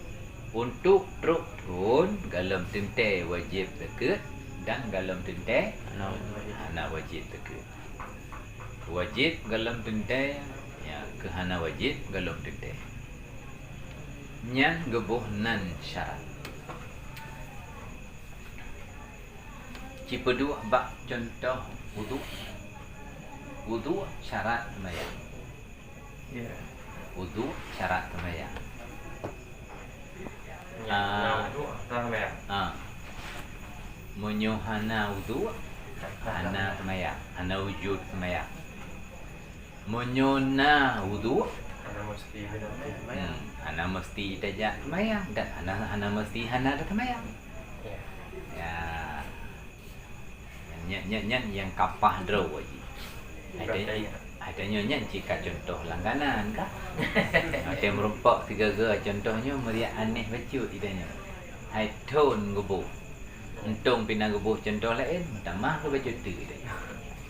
Untuk trok thon, golom teuntée wajéb zakeuet dan golom teuntée hana wajéb zakeuet. Wajéb golom teuntée, ya, keu hana wajéb golom teuntée. Nyan geuboh nan syarat. Cipeuduek bak cuntoh uduk. Uduk syarat seumayang. Ya. Uduk syarat seumayang. Ya, ah, na uduk, hana seumayang. Ah. Meunyoe hana uduk, hana seumayang, hana wujud seumayang. Meunyoe na uduk, hana meusti tajak seumayang dan hana, hana meusti hana taseumayang. Ya. Ya. Nyan, nyan, nyan nyang ka paih droe jih. Hai ta-, hai Tanyoe nyan cit ka cuntoh langganan ka. Watèe meurumpok sigoe-goe cuntoh nyoe meuriak anéh bacut i tanyoe. Hai thon geuboh. Untông pih na geuboh cuntoh laén, meutamah keu bacut teuk i tanyoe.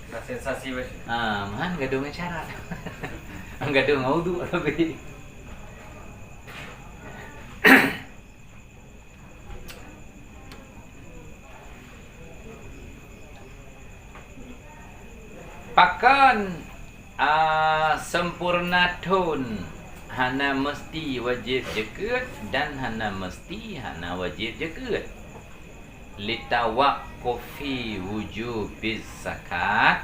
Ka sensasi bacut. Ah, meuhan gadôh ngon syarat. Gadôh ngon uduk tapi. Pakon, a, sempurna thon hana meusti wajéb jakeuet dan hana meusti hana wajéb jakeuet. Litawaqqufi wujubiz zakat,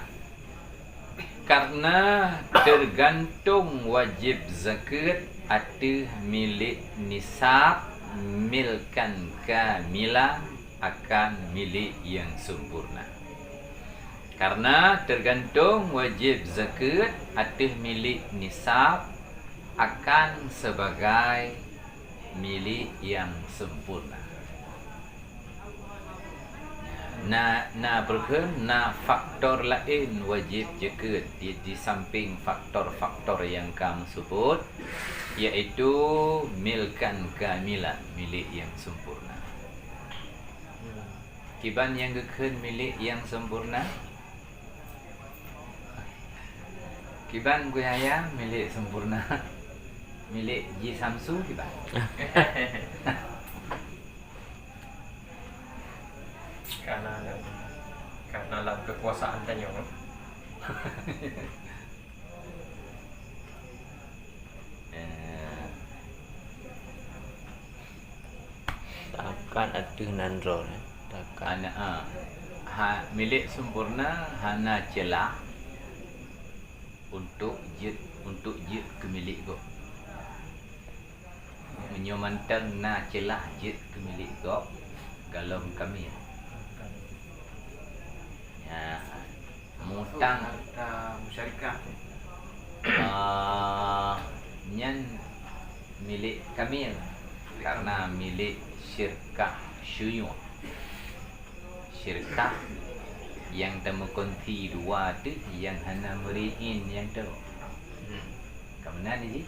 karena teugantung wajéb zakeuet ateueh milék nisab milkan kamilan akan milék nyang sempurna. Karena teugantung wajéb zakeuet ateueh milék nisab akan sebagai milék nyang sempurna. Na, na beureukeun, na faktor laén wajéb jakeuet di, di samping faktor-faktor nyang ka meuseubut, yaitu milkan kamilan, milék nyang sempurna. Kiban nyang geukheun milék nyang sempurna? Kiban Gu Yahya milék sempurna? Milék Ji Samsu kiban? Karena, karena lam kekuasaan tanyoe. Eh. Takan ateueh nan droe, eh. Takan. Hana, ha. Ha, milék sempurna hana ceulah untuk jeuet, untuk jeuet keu milék gob. Meunyoe mantong na ceulah jeuet keu milék gob, golom kamil. Ya, mutang. Harta musyarikah. Ah, nyan milék kamil, karena milék syirkah syuyuh. Syirkah nyang tameukunsi dua teuh nyang hana meuri in nyang trok. Hmm. Ka meunan jih?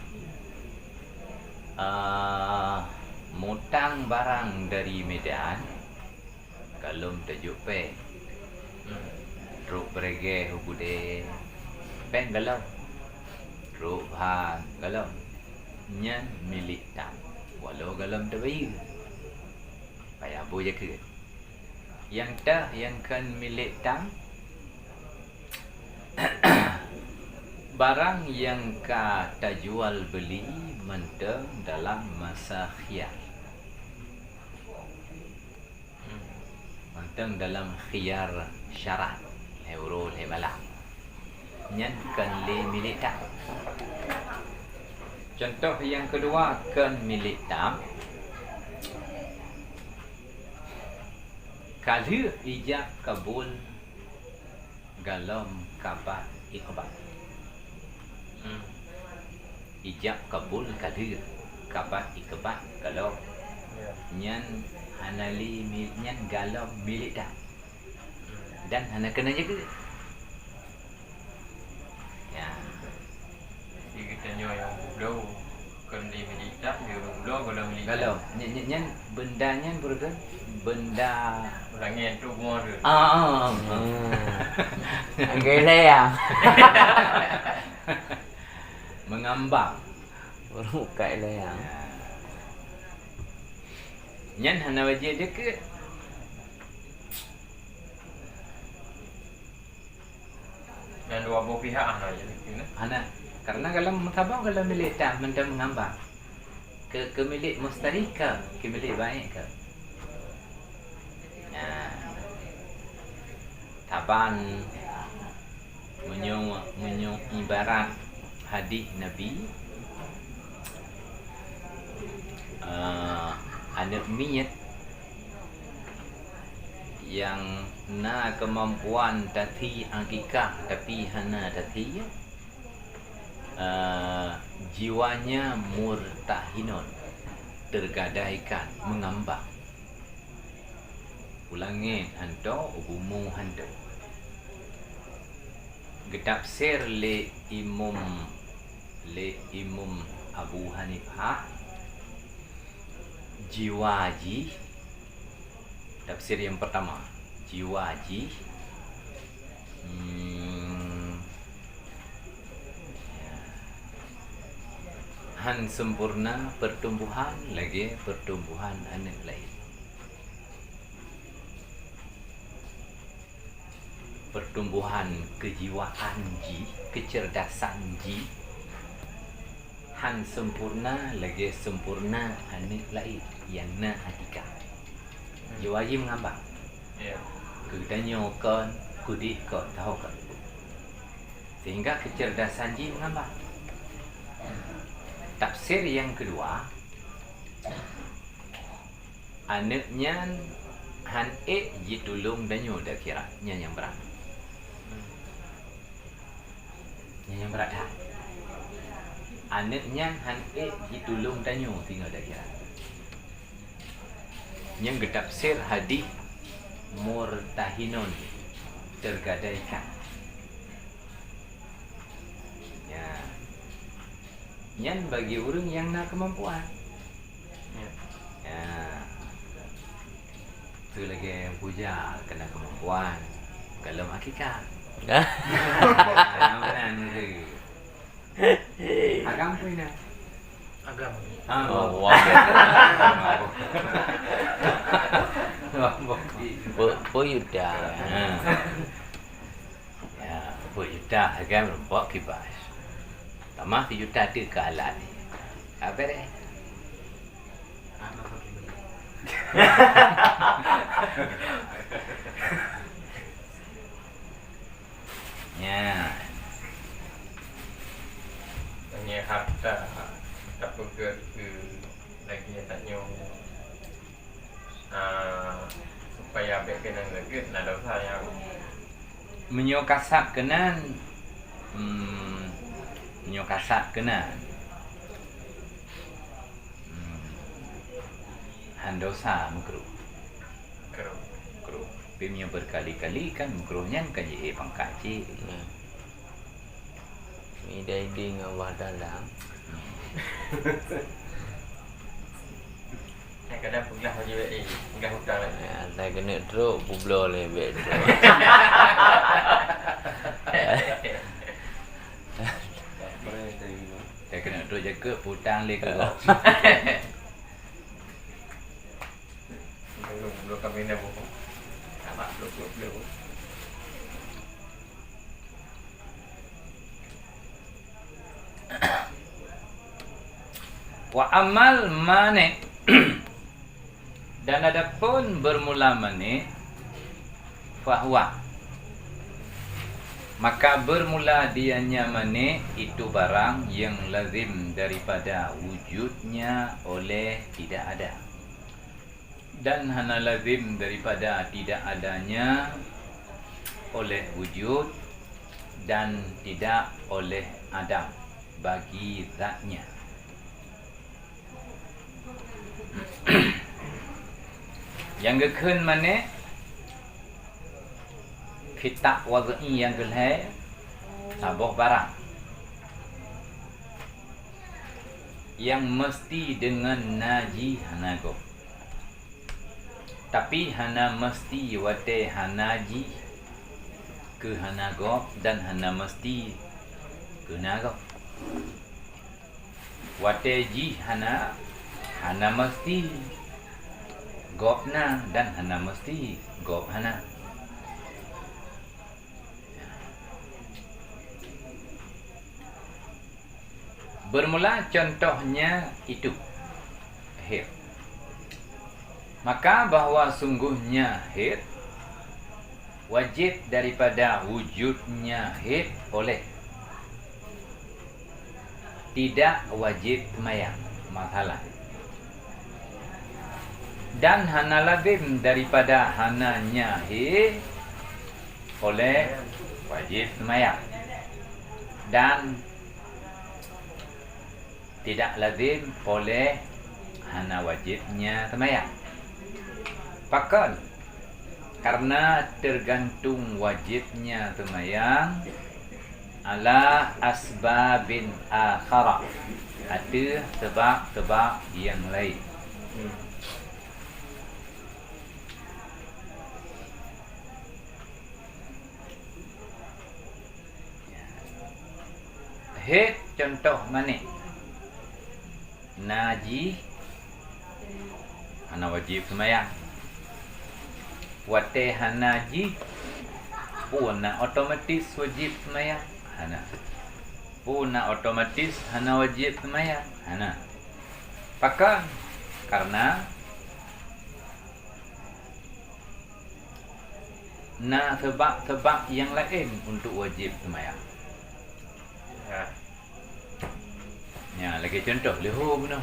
Ah, mutang barang dari Medan, golom tajok péng. Hmm. Trok beureuguih u gudée, péng golom. Trok ban golom. Nyan milék tam, walau golom tabayeue. Payah boh jakeuet. Nyang teuh nyang kon milék tam, barang nyang ka tajual beuli mantong dalam masa khiyar. Mantong dalam khiyar syarat, lhèe uroe lhèe malam. Nyan kon lé milék tam. Cuntoh nyang keudua kon milék tam. Ka lheueh ijab kabul golom ka ba iqbad. Hmm. Ijab kabul ka lheueh, ka ba iqbad golom. Ya. Nyan hana lé mi-, nyan golom milék tam. Hmm. Dan hana keuneuk jakeuet. Ya. Jadi geutanyoe nyang bloe kon lé milék tam, nyang bloe golom milék tam. Golom. Nyan, nyan, nyan benda nyan beureukat benda. Ulangi tu semua tu. Ah, ah, ah. Hmm. Agak lé ya. Mengambang. Baru buka lé ya. Ya. Nyan hana wajéb jakeuet. Nyang dua boh pihak hana jadi kena. Hana. Karena golom meusaboh golom milék tam mantong mengambang. Keu, keu milék mustari ka, keu milék baék ka. Nah. Taban meunyoe, meunyoe ibarat hadis Nabi, eh, aneuk miet nyang na keumampuan tathi akikah tapi hana tathi, eh, jiwanya murtahinun, tergadaikan, mengambang. U langét hanto, u bumoe hanto. Geutafsir lé Imum, lé Imum Abu Hanifah, jiwa jih, tafsir nyang peurtama, jiwa jih, hmm, ya, han sempurna peutumbuhan lagée peutumbuhan aneuëk laén. Peutumbuhan keujiwaan jih, keuceurdasan jih, han sempurna lagée sempurna aneuëk laén nyang na atika. Jiwa jih meungambang. Ya. Keu tanyoe kon, keudeh kon, tahu kon. Sehingga keuceurdasan jih meungambang. Tafsir nyang keudua, aneuëk nyan han ék jitulông tanyoe di akhirat, nyan nyang brat. Nyan nyang brat that. Aneuëk nyan han ék jitulông tanyoe singoh di akhirat. Nyang geutafsir hadih murtahinun, teugadaikan. Ya. Nyan bagi ureuëng nyang na keumampuan. Ya. Ya. Tu lagée puja keu na keumampuan. Galom akikah. Nah, meunan tu. Agam pun na. Agam. Ah, oh, wah. Wah, wah. Pe-, peuet juta. Ha. Ya, peuet juta agam rumpok kibas. Tamah sijuta teuka alat. Ka beres. Nyan. Meunyoe hareuta tapeugét keu lagée tanyoe, ah, supaya bék keunan lagée na desya nyang. Meunyoe kasat keunan, hmm, meunyoe kasat keunan, hmm, han desya meukruh. Makruh. Makruh. Tapi meunyoe beukali-kali kan makruh nyan kan jih pangkat cit. Hmm. Idai-idai ngon Allah Taala. Hmm. Eh, kadang peugah baju baik, eh, peugah hutang lagi. Ya, saya kena trok, publoe lé baik trok. Saya kena trok jakeuet, putang lé keu gob. Wa ammal mani', dan adapun bermula mani', fahuwa, maka bermula dianya mani' itu barang yang lazim daripada wujudnya oleh tidak ada. Dan hana lazim daripada tidak adanya oleh wujud dan tidak oleh adam bagi zatnya. Nyang geukheun mani' khitab wad'i nyang keulhée saboh barang nyang meusti deungon na jih hana gob. Tapi hana meusti watée hana jih keu hana gob dan hana meusti keu na gob. Watée jih hana, hana meusti gob na dan hana meusti gob hana. Bermula contohnya itu, hid. Maka bahwa sungguhnya hid wajib daripada wujudnya hid oleh tidak wajib seumayang, masalah. Dan hana lazim daripada hana nya hid oleh wajib seumayang. Dan tidak lazim oleh hana wajibnya seumayang. Pakon? Karena tergantung wajibnya seumayang Ala asbabin akhara, ateueh seubab-seubab nyang laén. Hét contoh manéh. Na jih hana wajéb seumayang. Watée hana jih, peue na otomatis wajéb seumayang? Hana. Peue na otomatis hana wajéb seumayang? Hana. Pakon? Kareuna na seubab-seubab nyang laén untuk wajéb seumayang. Ya. Nyan, lagée contoh, leuhô bunoe.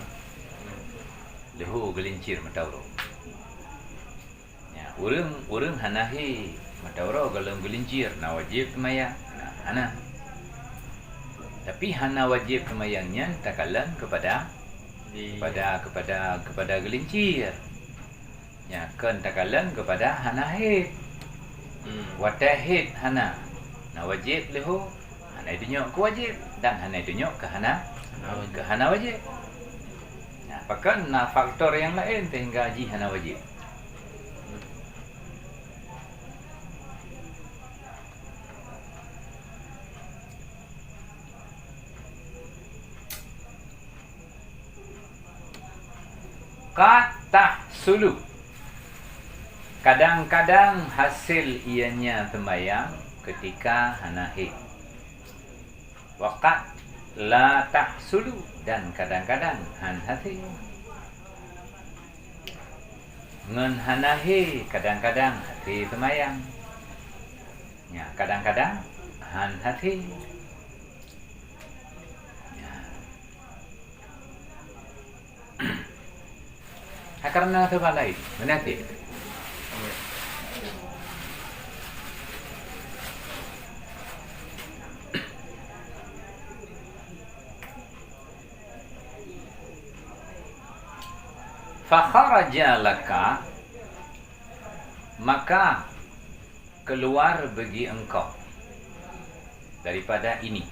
Leuhô geulincir mata uroe. Nyan, ureuëng, ureuëng hana hé mata uroe gohlom geulincir, na wajéb seumayang? Na, hana. Tapi hana wajéb seumayang nyan takalon keupada, keupada, keupada, keupada geulincir. Nyan kon takalon keupada hana hét. Hmm. Watée hét hana, na wajéb leuhô, hana jitunyok keu wajéb dan hana jitunyok keu hana, hana wajéb. Keu hana wajéb. Nah, pakon na faktor nyang laén sehingga jih hana wajéb. Qad tahsulu. Kadang-kadang hasé ianya seumayang keutika hana hét. Wa qad la tahsulu, dan kadang-kadang han hasé. Ngon hana hé kadang-kadang hasé seumayang. Nya, kadang-kadang han hasé. Nya. Ha, kareuna sabab laén, meunan cit. Fa kharaja laka, maka keluar bagi engkau daripada ini.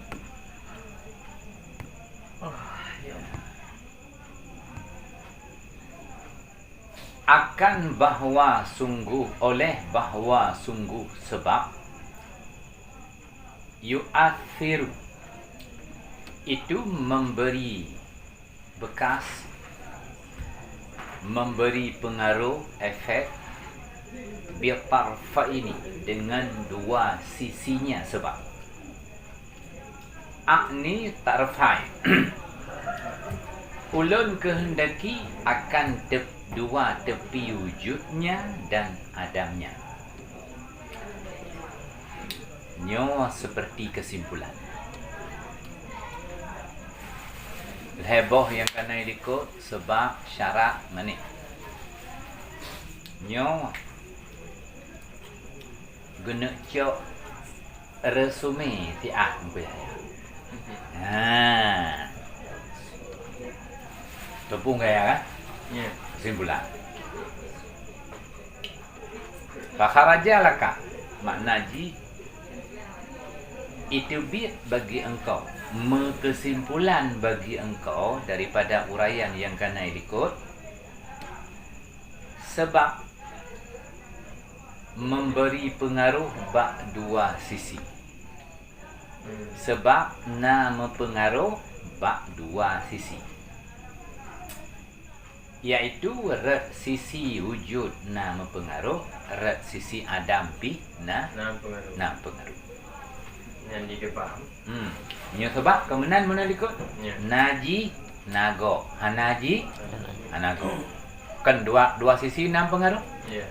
Akan bahwa sungguh, oleh bahwa sungguh sebab, yu'athiru, itu memberi bekas, memberi pengaruh, efek, bitarfaini, dengan dua sisinya sebab. A'ni tarfai. Ulôn keuheundaki akan tep-, dua tepi wujudnya dan adamnya. Nyoe seperti kesimpulan. Lhée boh nyang kana likot sebab syarat manéh. Nyoe geuneuk cok resume siat meupeue. Ha. Teupeue gaya kan? Ya. Kesimpulan. Fa kharaja laka, makna jih, itu biet bagi engkau, meukesimpulan bagi engkau daripada uraian nyang kana ilikot, sebab memberi pengaruh bak dua sisi. Sebab na meupeungaroh bak dua sisi, yaitu rot sisi wujud na meupeungaroh, rot sisi adam pih na, na peungaroh. Na peungaroh. Nyan di depan. Hmm. Nyoe sabab keumeunang meunan likot. Ya. Na jih, na gob. Hana jih, hana gob. Kan dua, dua sisi na peungaroh? Ya.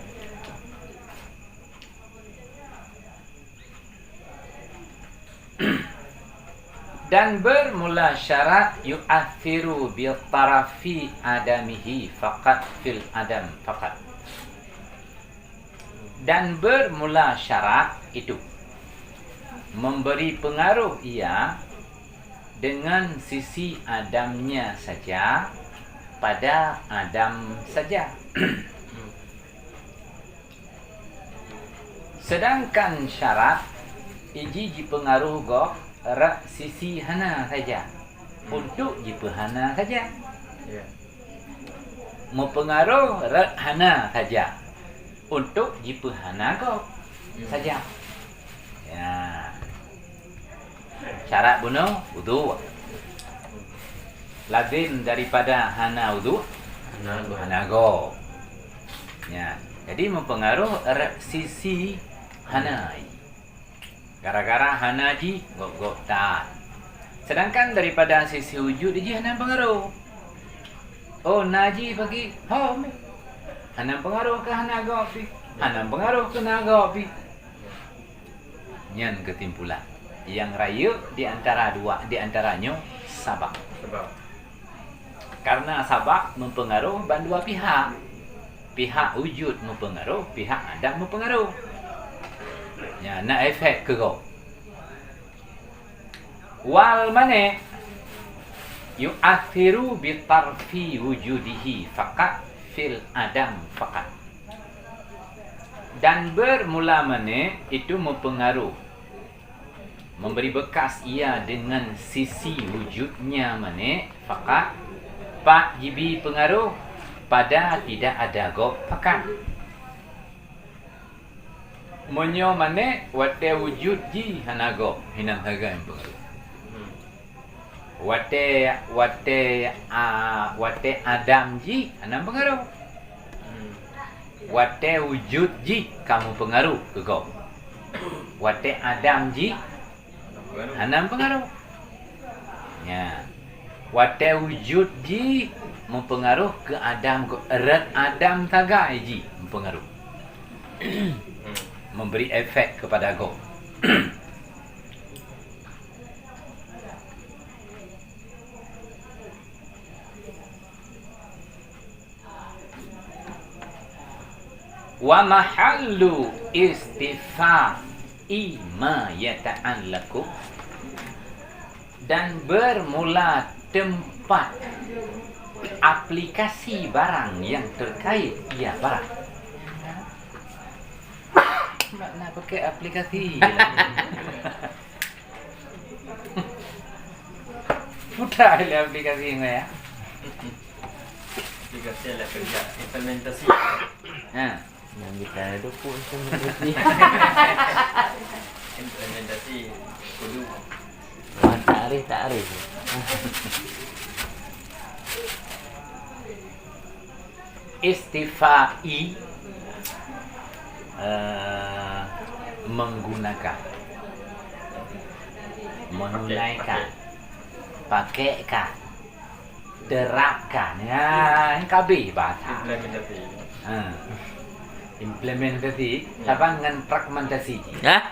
Dan bermula syarat yu'athiru bi tarafi adamihi faqat fil adam faqat. Dan bermula syarat itu memberi pengaruh ia dengan sisi adamnya saja pada adam saja. Sedangkan syarat iji jipeungaroh gob rot sisi hana saja, hmm, untuk jipeuhana saja. Ya. Meupeungaroh rot hana saja, untuk jipeuhana gob, hmm, saja. Ya. Syarat bunoe udhu. Lazim daripada hana udhu, hana gob. Hana gob. Ya. Jadi meupeungaroh rot sisi hana. Gara-gara hana jih, gob-gob that. Sedangkan daripada sisi wujud jih hana peungaroh. Oh, na jih bagi hom. Hana peungaroh keu hana gob pih. Hana peungaroh keu na gob pih. Nyan keusimpulan. Nyang rayeuk di antara dua, di antara nyoe sabab. Sabab. Karena sabab meupeungaroh ban dua pihak. Pihak wujud meupeungaroh, pihak adam meupeungaroh. Nyan na efek keu gob. Wal mani' yu'athiru bi tarfi wujudihi faqat fil adam faqat. Dan bermula mani' itu mempengaruh, memberi bekas ia dengan sisi wujudnya mani' faqat, pat jibi pengaruh pada tidak ada gob faqat. Meunyoe mani' watée wujud jih hana gob, hinan sagai peungaruh. Hmm. Watée, watée, a, watée adam jih hana peungaruh. Hmm. Watée wujud jih ka meupeungaruh keu gob. Watée adam jih hana meupeungaruh. Nya. Watée wujud jih meupeungaroh keu adam, keu rot adam sagai jih meupeungaroh. Memberi efek kepada gob. Wa mahallu istifa'i ma yata'allaqu, dan bermula tempat aplikasi barang yang terkait ia barang. Makna pakai aplikasi. Putra ile aplikasi ngai ya. Aplikasi ile kerja, implementasi. Ha. Yang kita ada pun implementasi. Implementasi kudu. Wah, takrif, takrif. Istifa'i, eh, menggunakan, menunaikan, pakaikan, terapkan. Ya, ini kabeh bahasa. Implementasi. Ha. Implementasi, ya, sama dengan fragmentasi. Hah?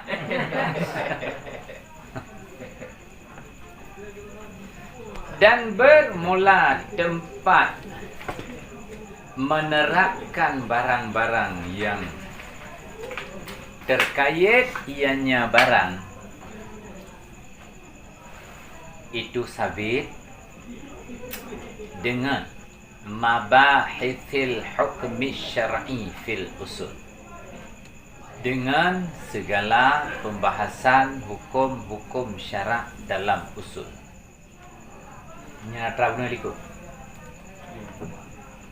Dan bermula tempat menerapkan barang-barang yang terkait ianya barang itu sabit dengan mabahithil hukmi syar'i fil usul, dengan segala pembahasan hukum-hukum syarak dalam usul. Nyan atra bunoe likot.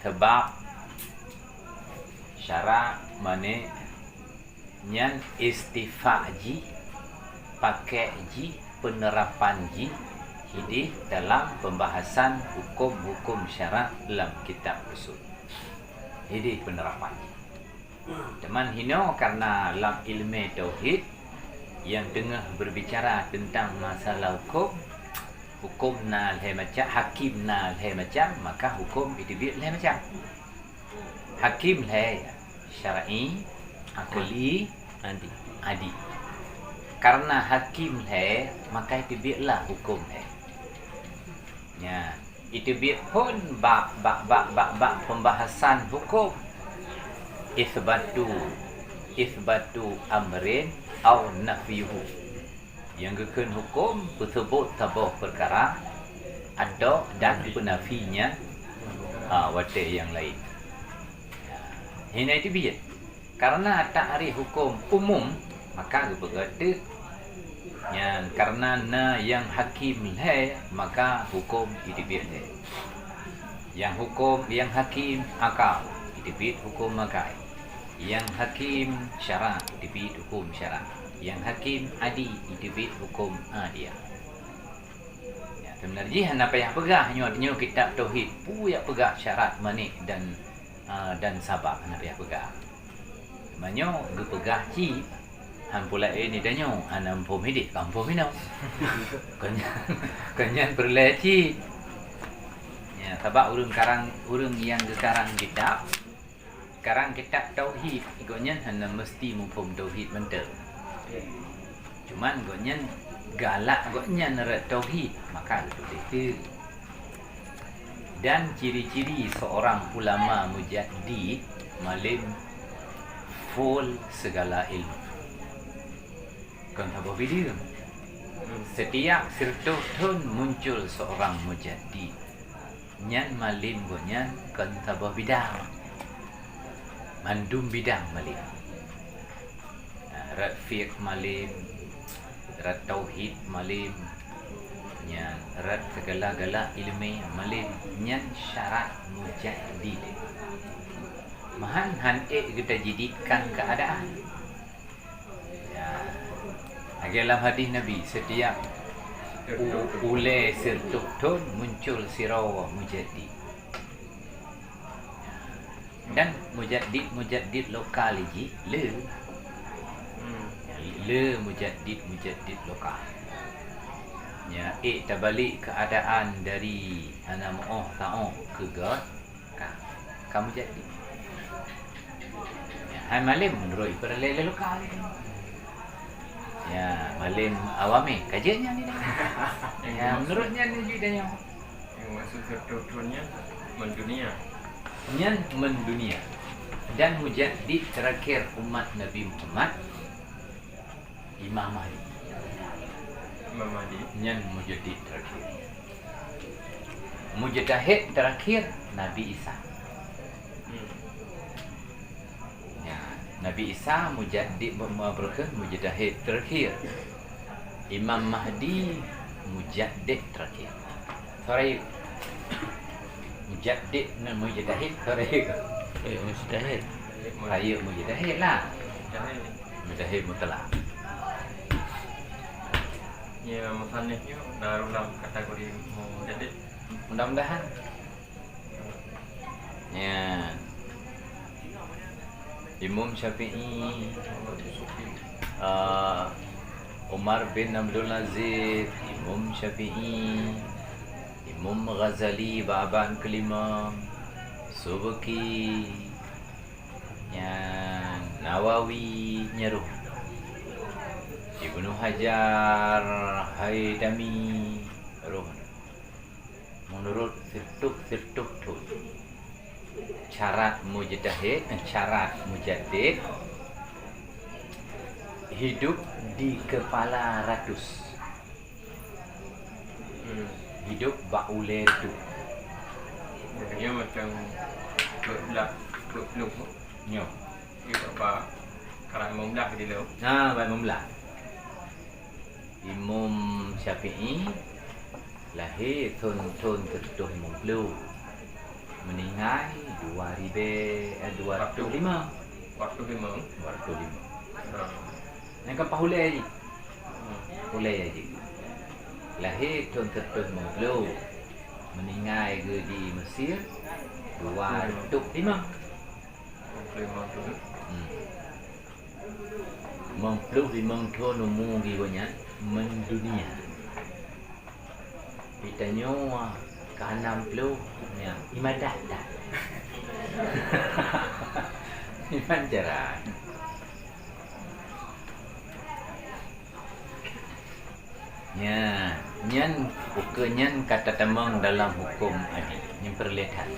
Sebab syarak mani' nyan istifa' jih, pakek jih, penerapan jih hidih dalam pembahasan hukum-hukum syarak lam kitab usul. Hidih penerapan jih. Teuma hinoe karena lam ilmu tauhid nyang teungoh berbicara tentang masalah hukum, hukum na lhée macam, hakim na lhée macam, maka hukum jiteubiet lhée macam. Hakim lhée, syar'i, akli, adi. Adi. Karena hakim lhée, maka jiteubietlah hukum lhée. Nyan, jiteubiet phon bak, bak, bak, bak, bak pembahasan hukum. Isbatu, isbatu amrin au nafyuhu. Nyang geukheun hukum peuseubot saboh peukara atau dan peunafinya, ha, watée nyang laén. Hina jiteubiet. Karena takrif hukum umum, maka geupeugah teuk Nyan karena na nyang hakim lhée, maka huköm jiteubiet lhée. Nyang huköm, nyang hakim akal, jiteubiet huköm akai. Nyang hakim syara, jiteubiet huköm syara. Nyang hakim adi, jiteubiet huköm adia. Ya, seubeunajih hana payah peugah nyoe, nyoe kitab tauhid, peue jak peugah syarat, manik dan, a, dan sabab, hana payah peugah. Meunyoe geupeugah cit, han peulaén di tanyoe, hana muphom idéh, ka muphom inoe. Kon nyan, kon nyan peureulée cit. Ya, sabab ureuëng karang, ureuëng nyang geukarang kitab, karang kitab tauhid, gobnyan hana meusti muphom tauhid mantong. Cuman gobnyan galak gobnyan rot tauhid, maka geutuléh teuk. Dan ciri-ciri seorang ulama mujaddid, malem full segala ilmu. Kon saboh bidang. Setiap siratoh thon muncul seorang mujaddid. Nyan malem gobnyan kon saboh bidang. Mandum bidang malem. Nah, rot fiqh malem, rot tauhid malem, nyan rot segala-gala ileumé malem, nyan syarat mujaddid. Meuhan han ék geutajdidkan keuadaan. Ya. Lagée lam hadis Nabi, setiap u-, ulée siratoh thon muncul sidroe mujaddid. Dan mujaddid-mujaddid lokal jih le. Hmm. Le mujaddid-mujaddid lokal. Ya, ék tabalek keuadaan dari hana meuoh taoh keu göt, ka, ka mujaddid. Ya, hai malem meunurot ipeureulee lé lokal. Ya, malem awam, eh, ka jeuet nyan ni. Ya, meunurot nyan ni jeuet nyoe. Nyang maksud siratoh thon nyan mendunia. Nyan mendunia. Dan mujaddid terakhir umat Nabi Muhammad, Imam Mahdi. Imam Mahdi. Nyan mujaddid terakhir. Mujtahid terakhir Nabi Isa. Hmm. Ya, Nabi Isa mujaddid, mu-, mu-, apa kheun, mujtahid terakhir. Imam Mahdi mujaddid terakhir. Soe rayeuk? Mujaddid ngon mujtahid, soe rayeuk? Eh, mujtahid. Rayeuk mujtahid lah. Mujtahid. Mujtahid mutlak. Ya, musannif nyoe na lam kategori mujaddid. Mudah-mudahan. Nyan. Imam Syafi'i, eh, Umar bin Abdul Aziz, Imam Syafi'i, Imam Ghazali bak abad keulima, Subki, nyan Nawawi, nyan roh. Ibnu Hajar, Haitami, roh. Meunurot siratoh-siratoh thon. Syarat mujtahid, syarat mujaddid, hidup di kepala ratus. Hmm. Hidup bak ulée reutôh. Nyoe macam dua belas, dua puluh. Nyoe. Di bak, bak karang lima belas di lo. Nah, bak lima belas. Imam Syafi'i lahé thon, thon siratoh limong ploh, meuninggai dua ribée, eh, dua ratoh lima. Dua ratoh lima. Dua ratoh lima. Ha. Nyang ka paih ulée jih. Hmm. Ulée jih. Lahé thon siratoh limong ploh, meuninggai geuh di Mesir dua ratoh lima. Limong ploh limong thon. Hmm. Limong ploh limong thon umu geuh nyan mendunia. Di tanyoe ka nam ploh, nyan iman that-that. Iman jarang. Nyan, nyan ukeue nyan ka tatamong dalam huköm adi, nyan peureulée that.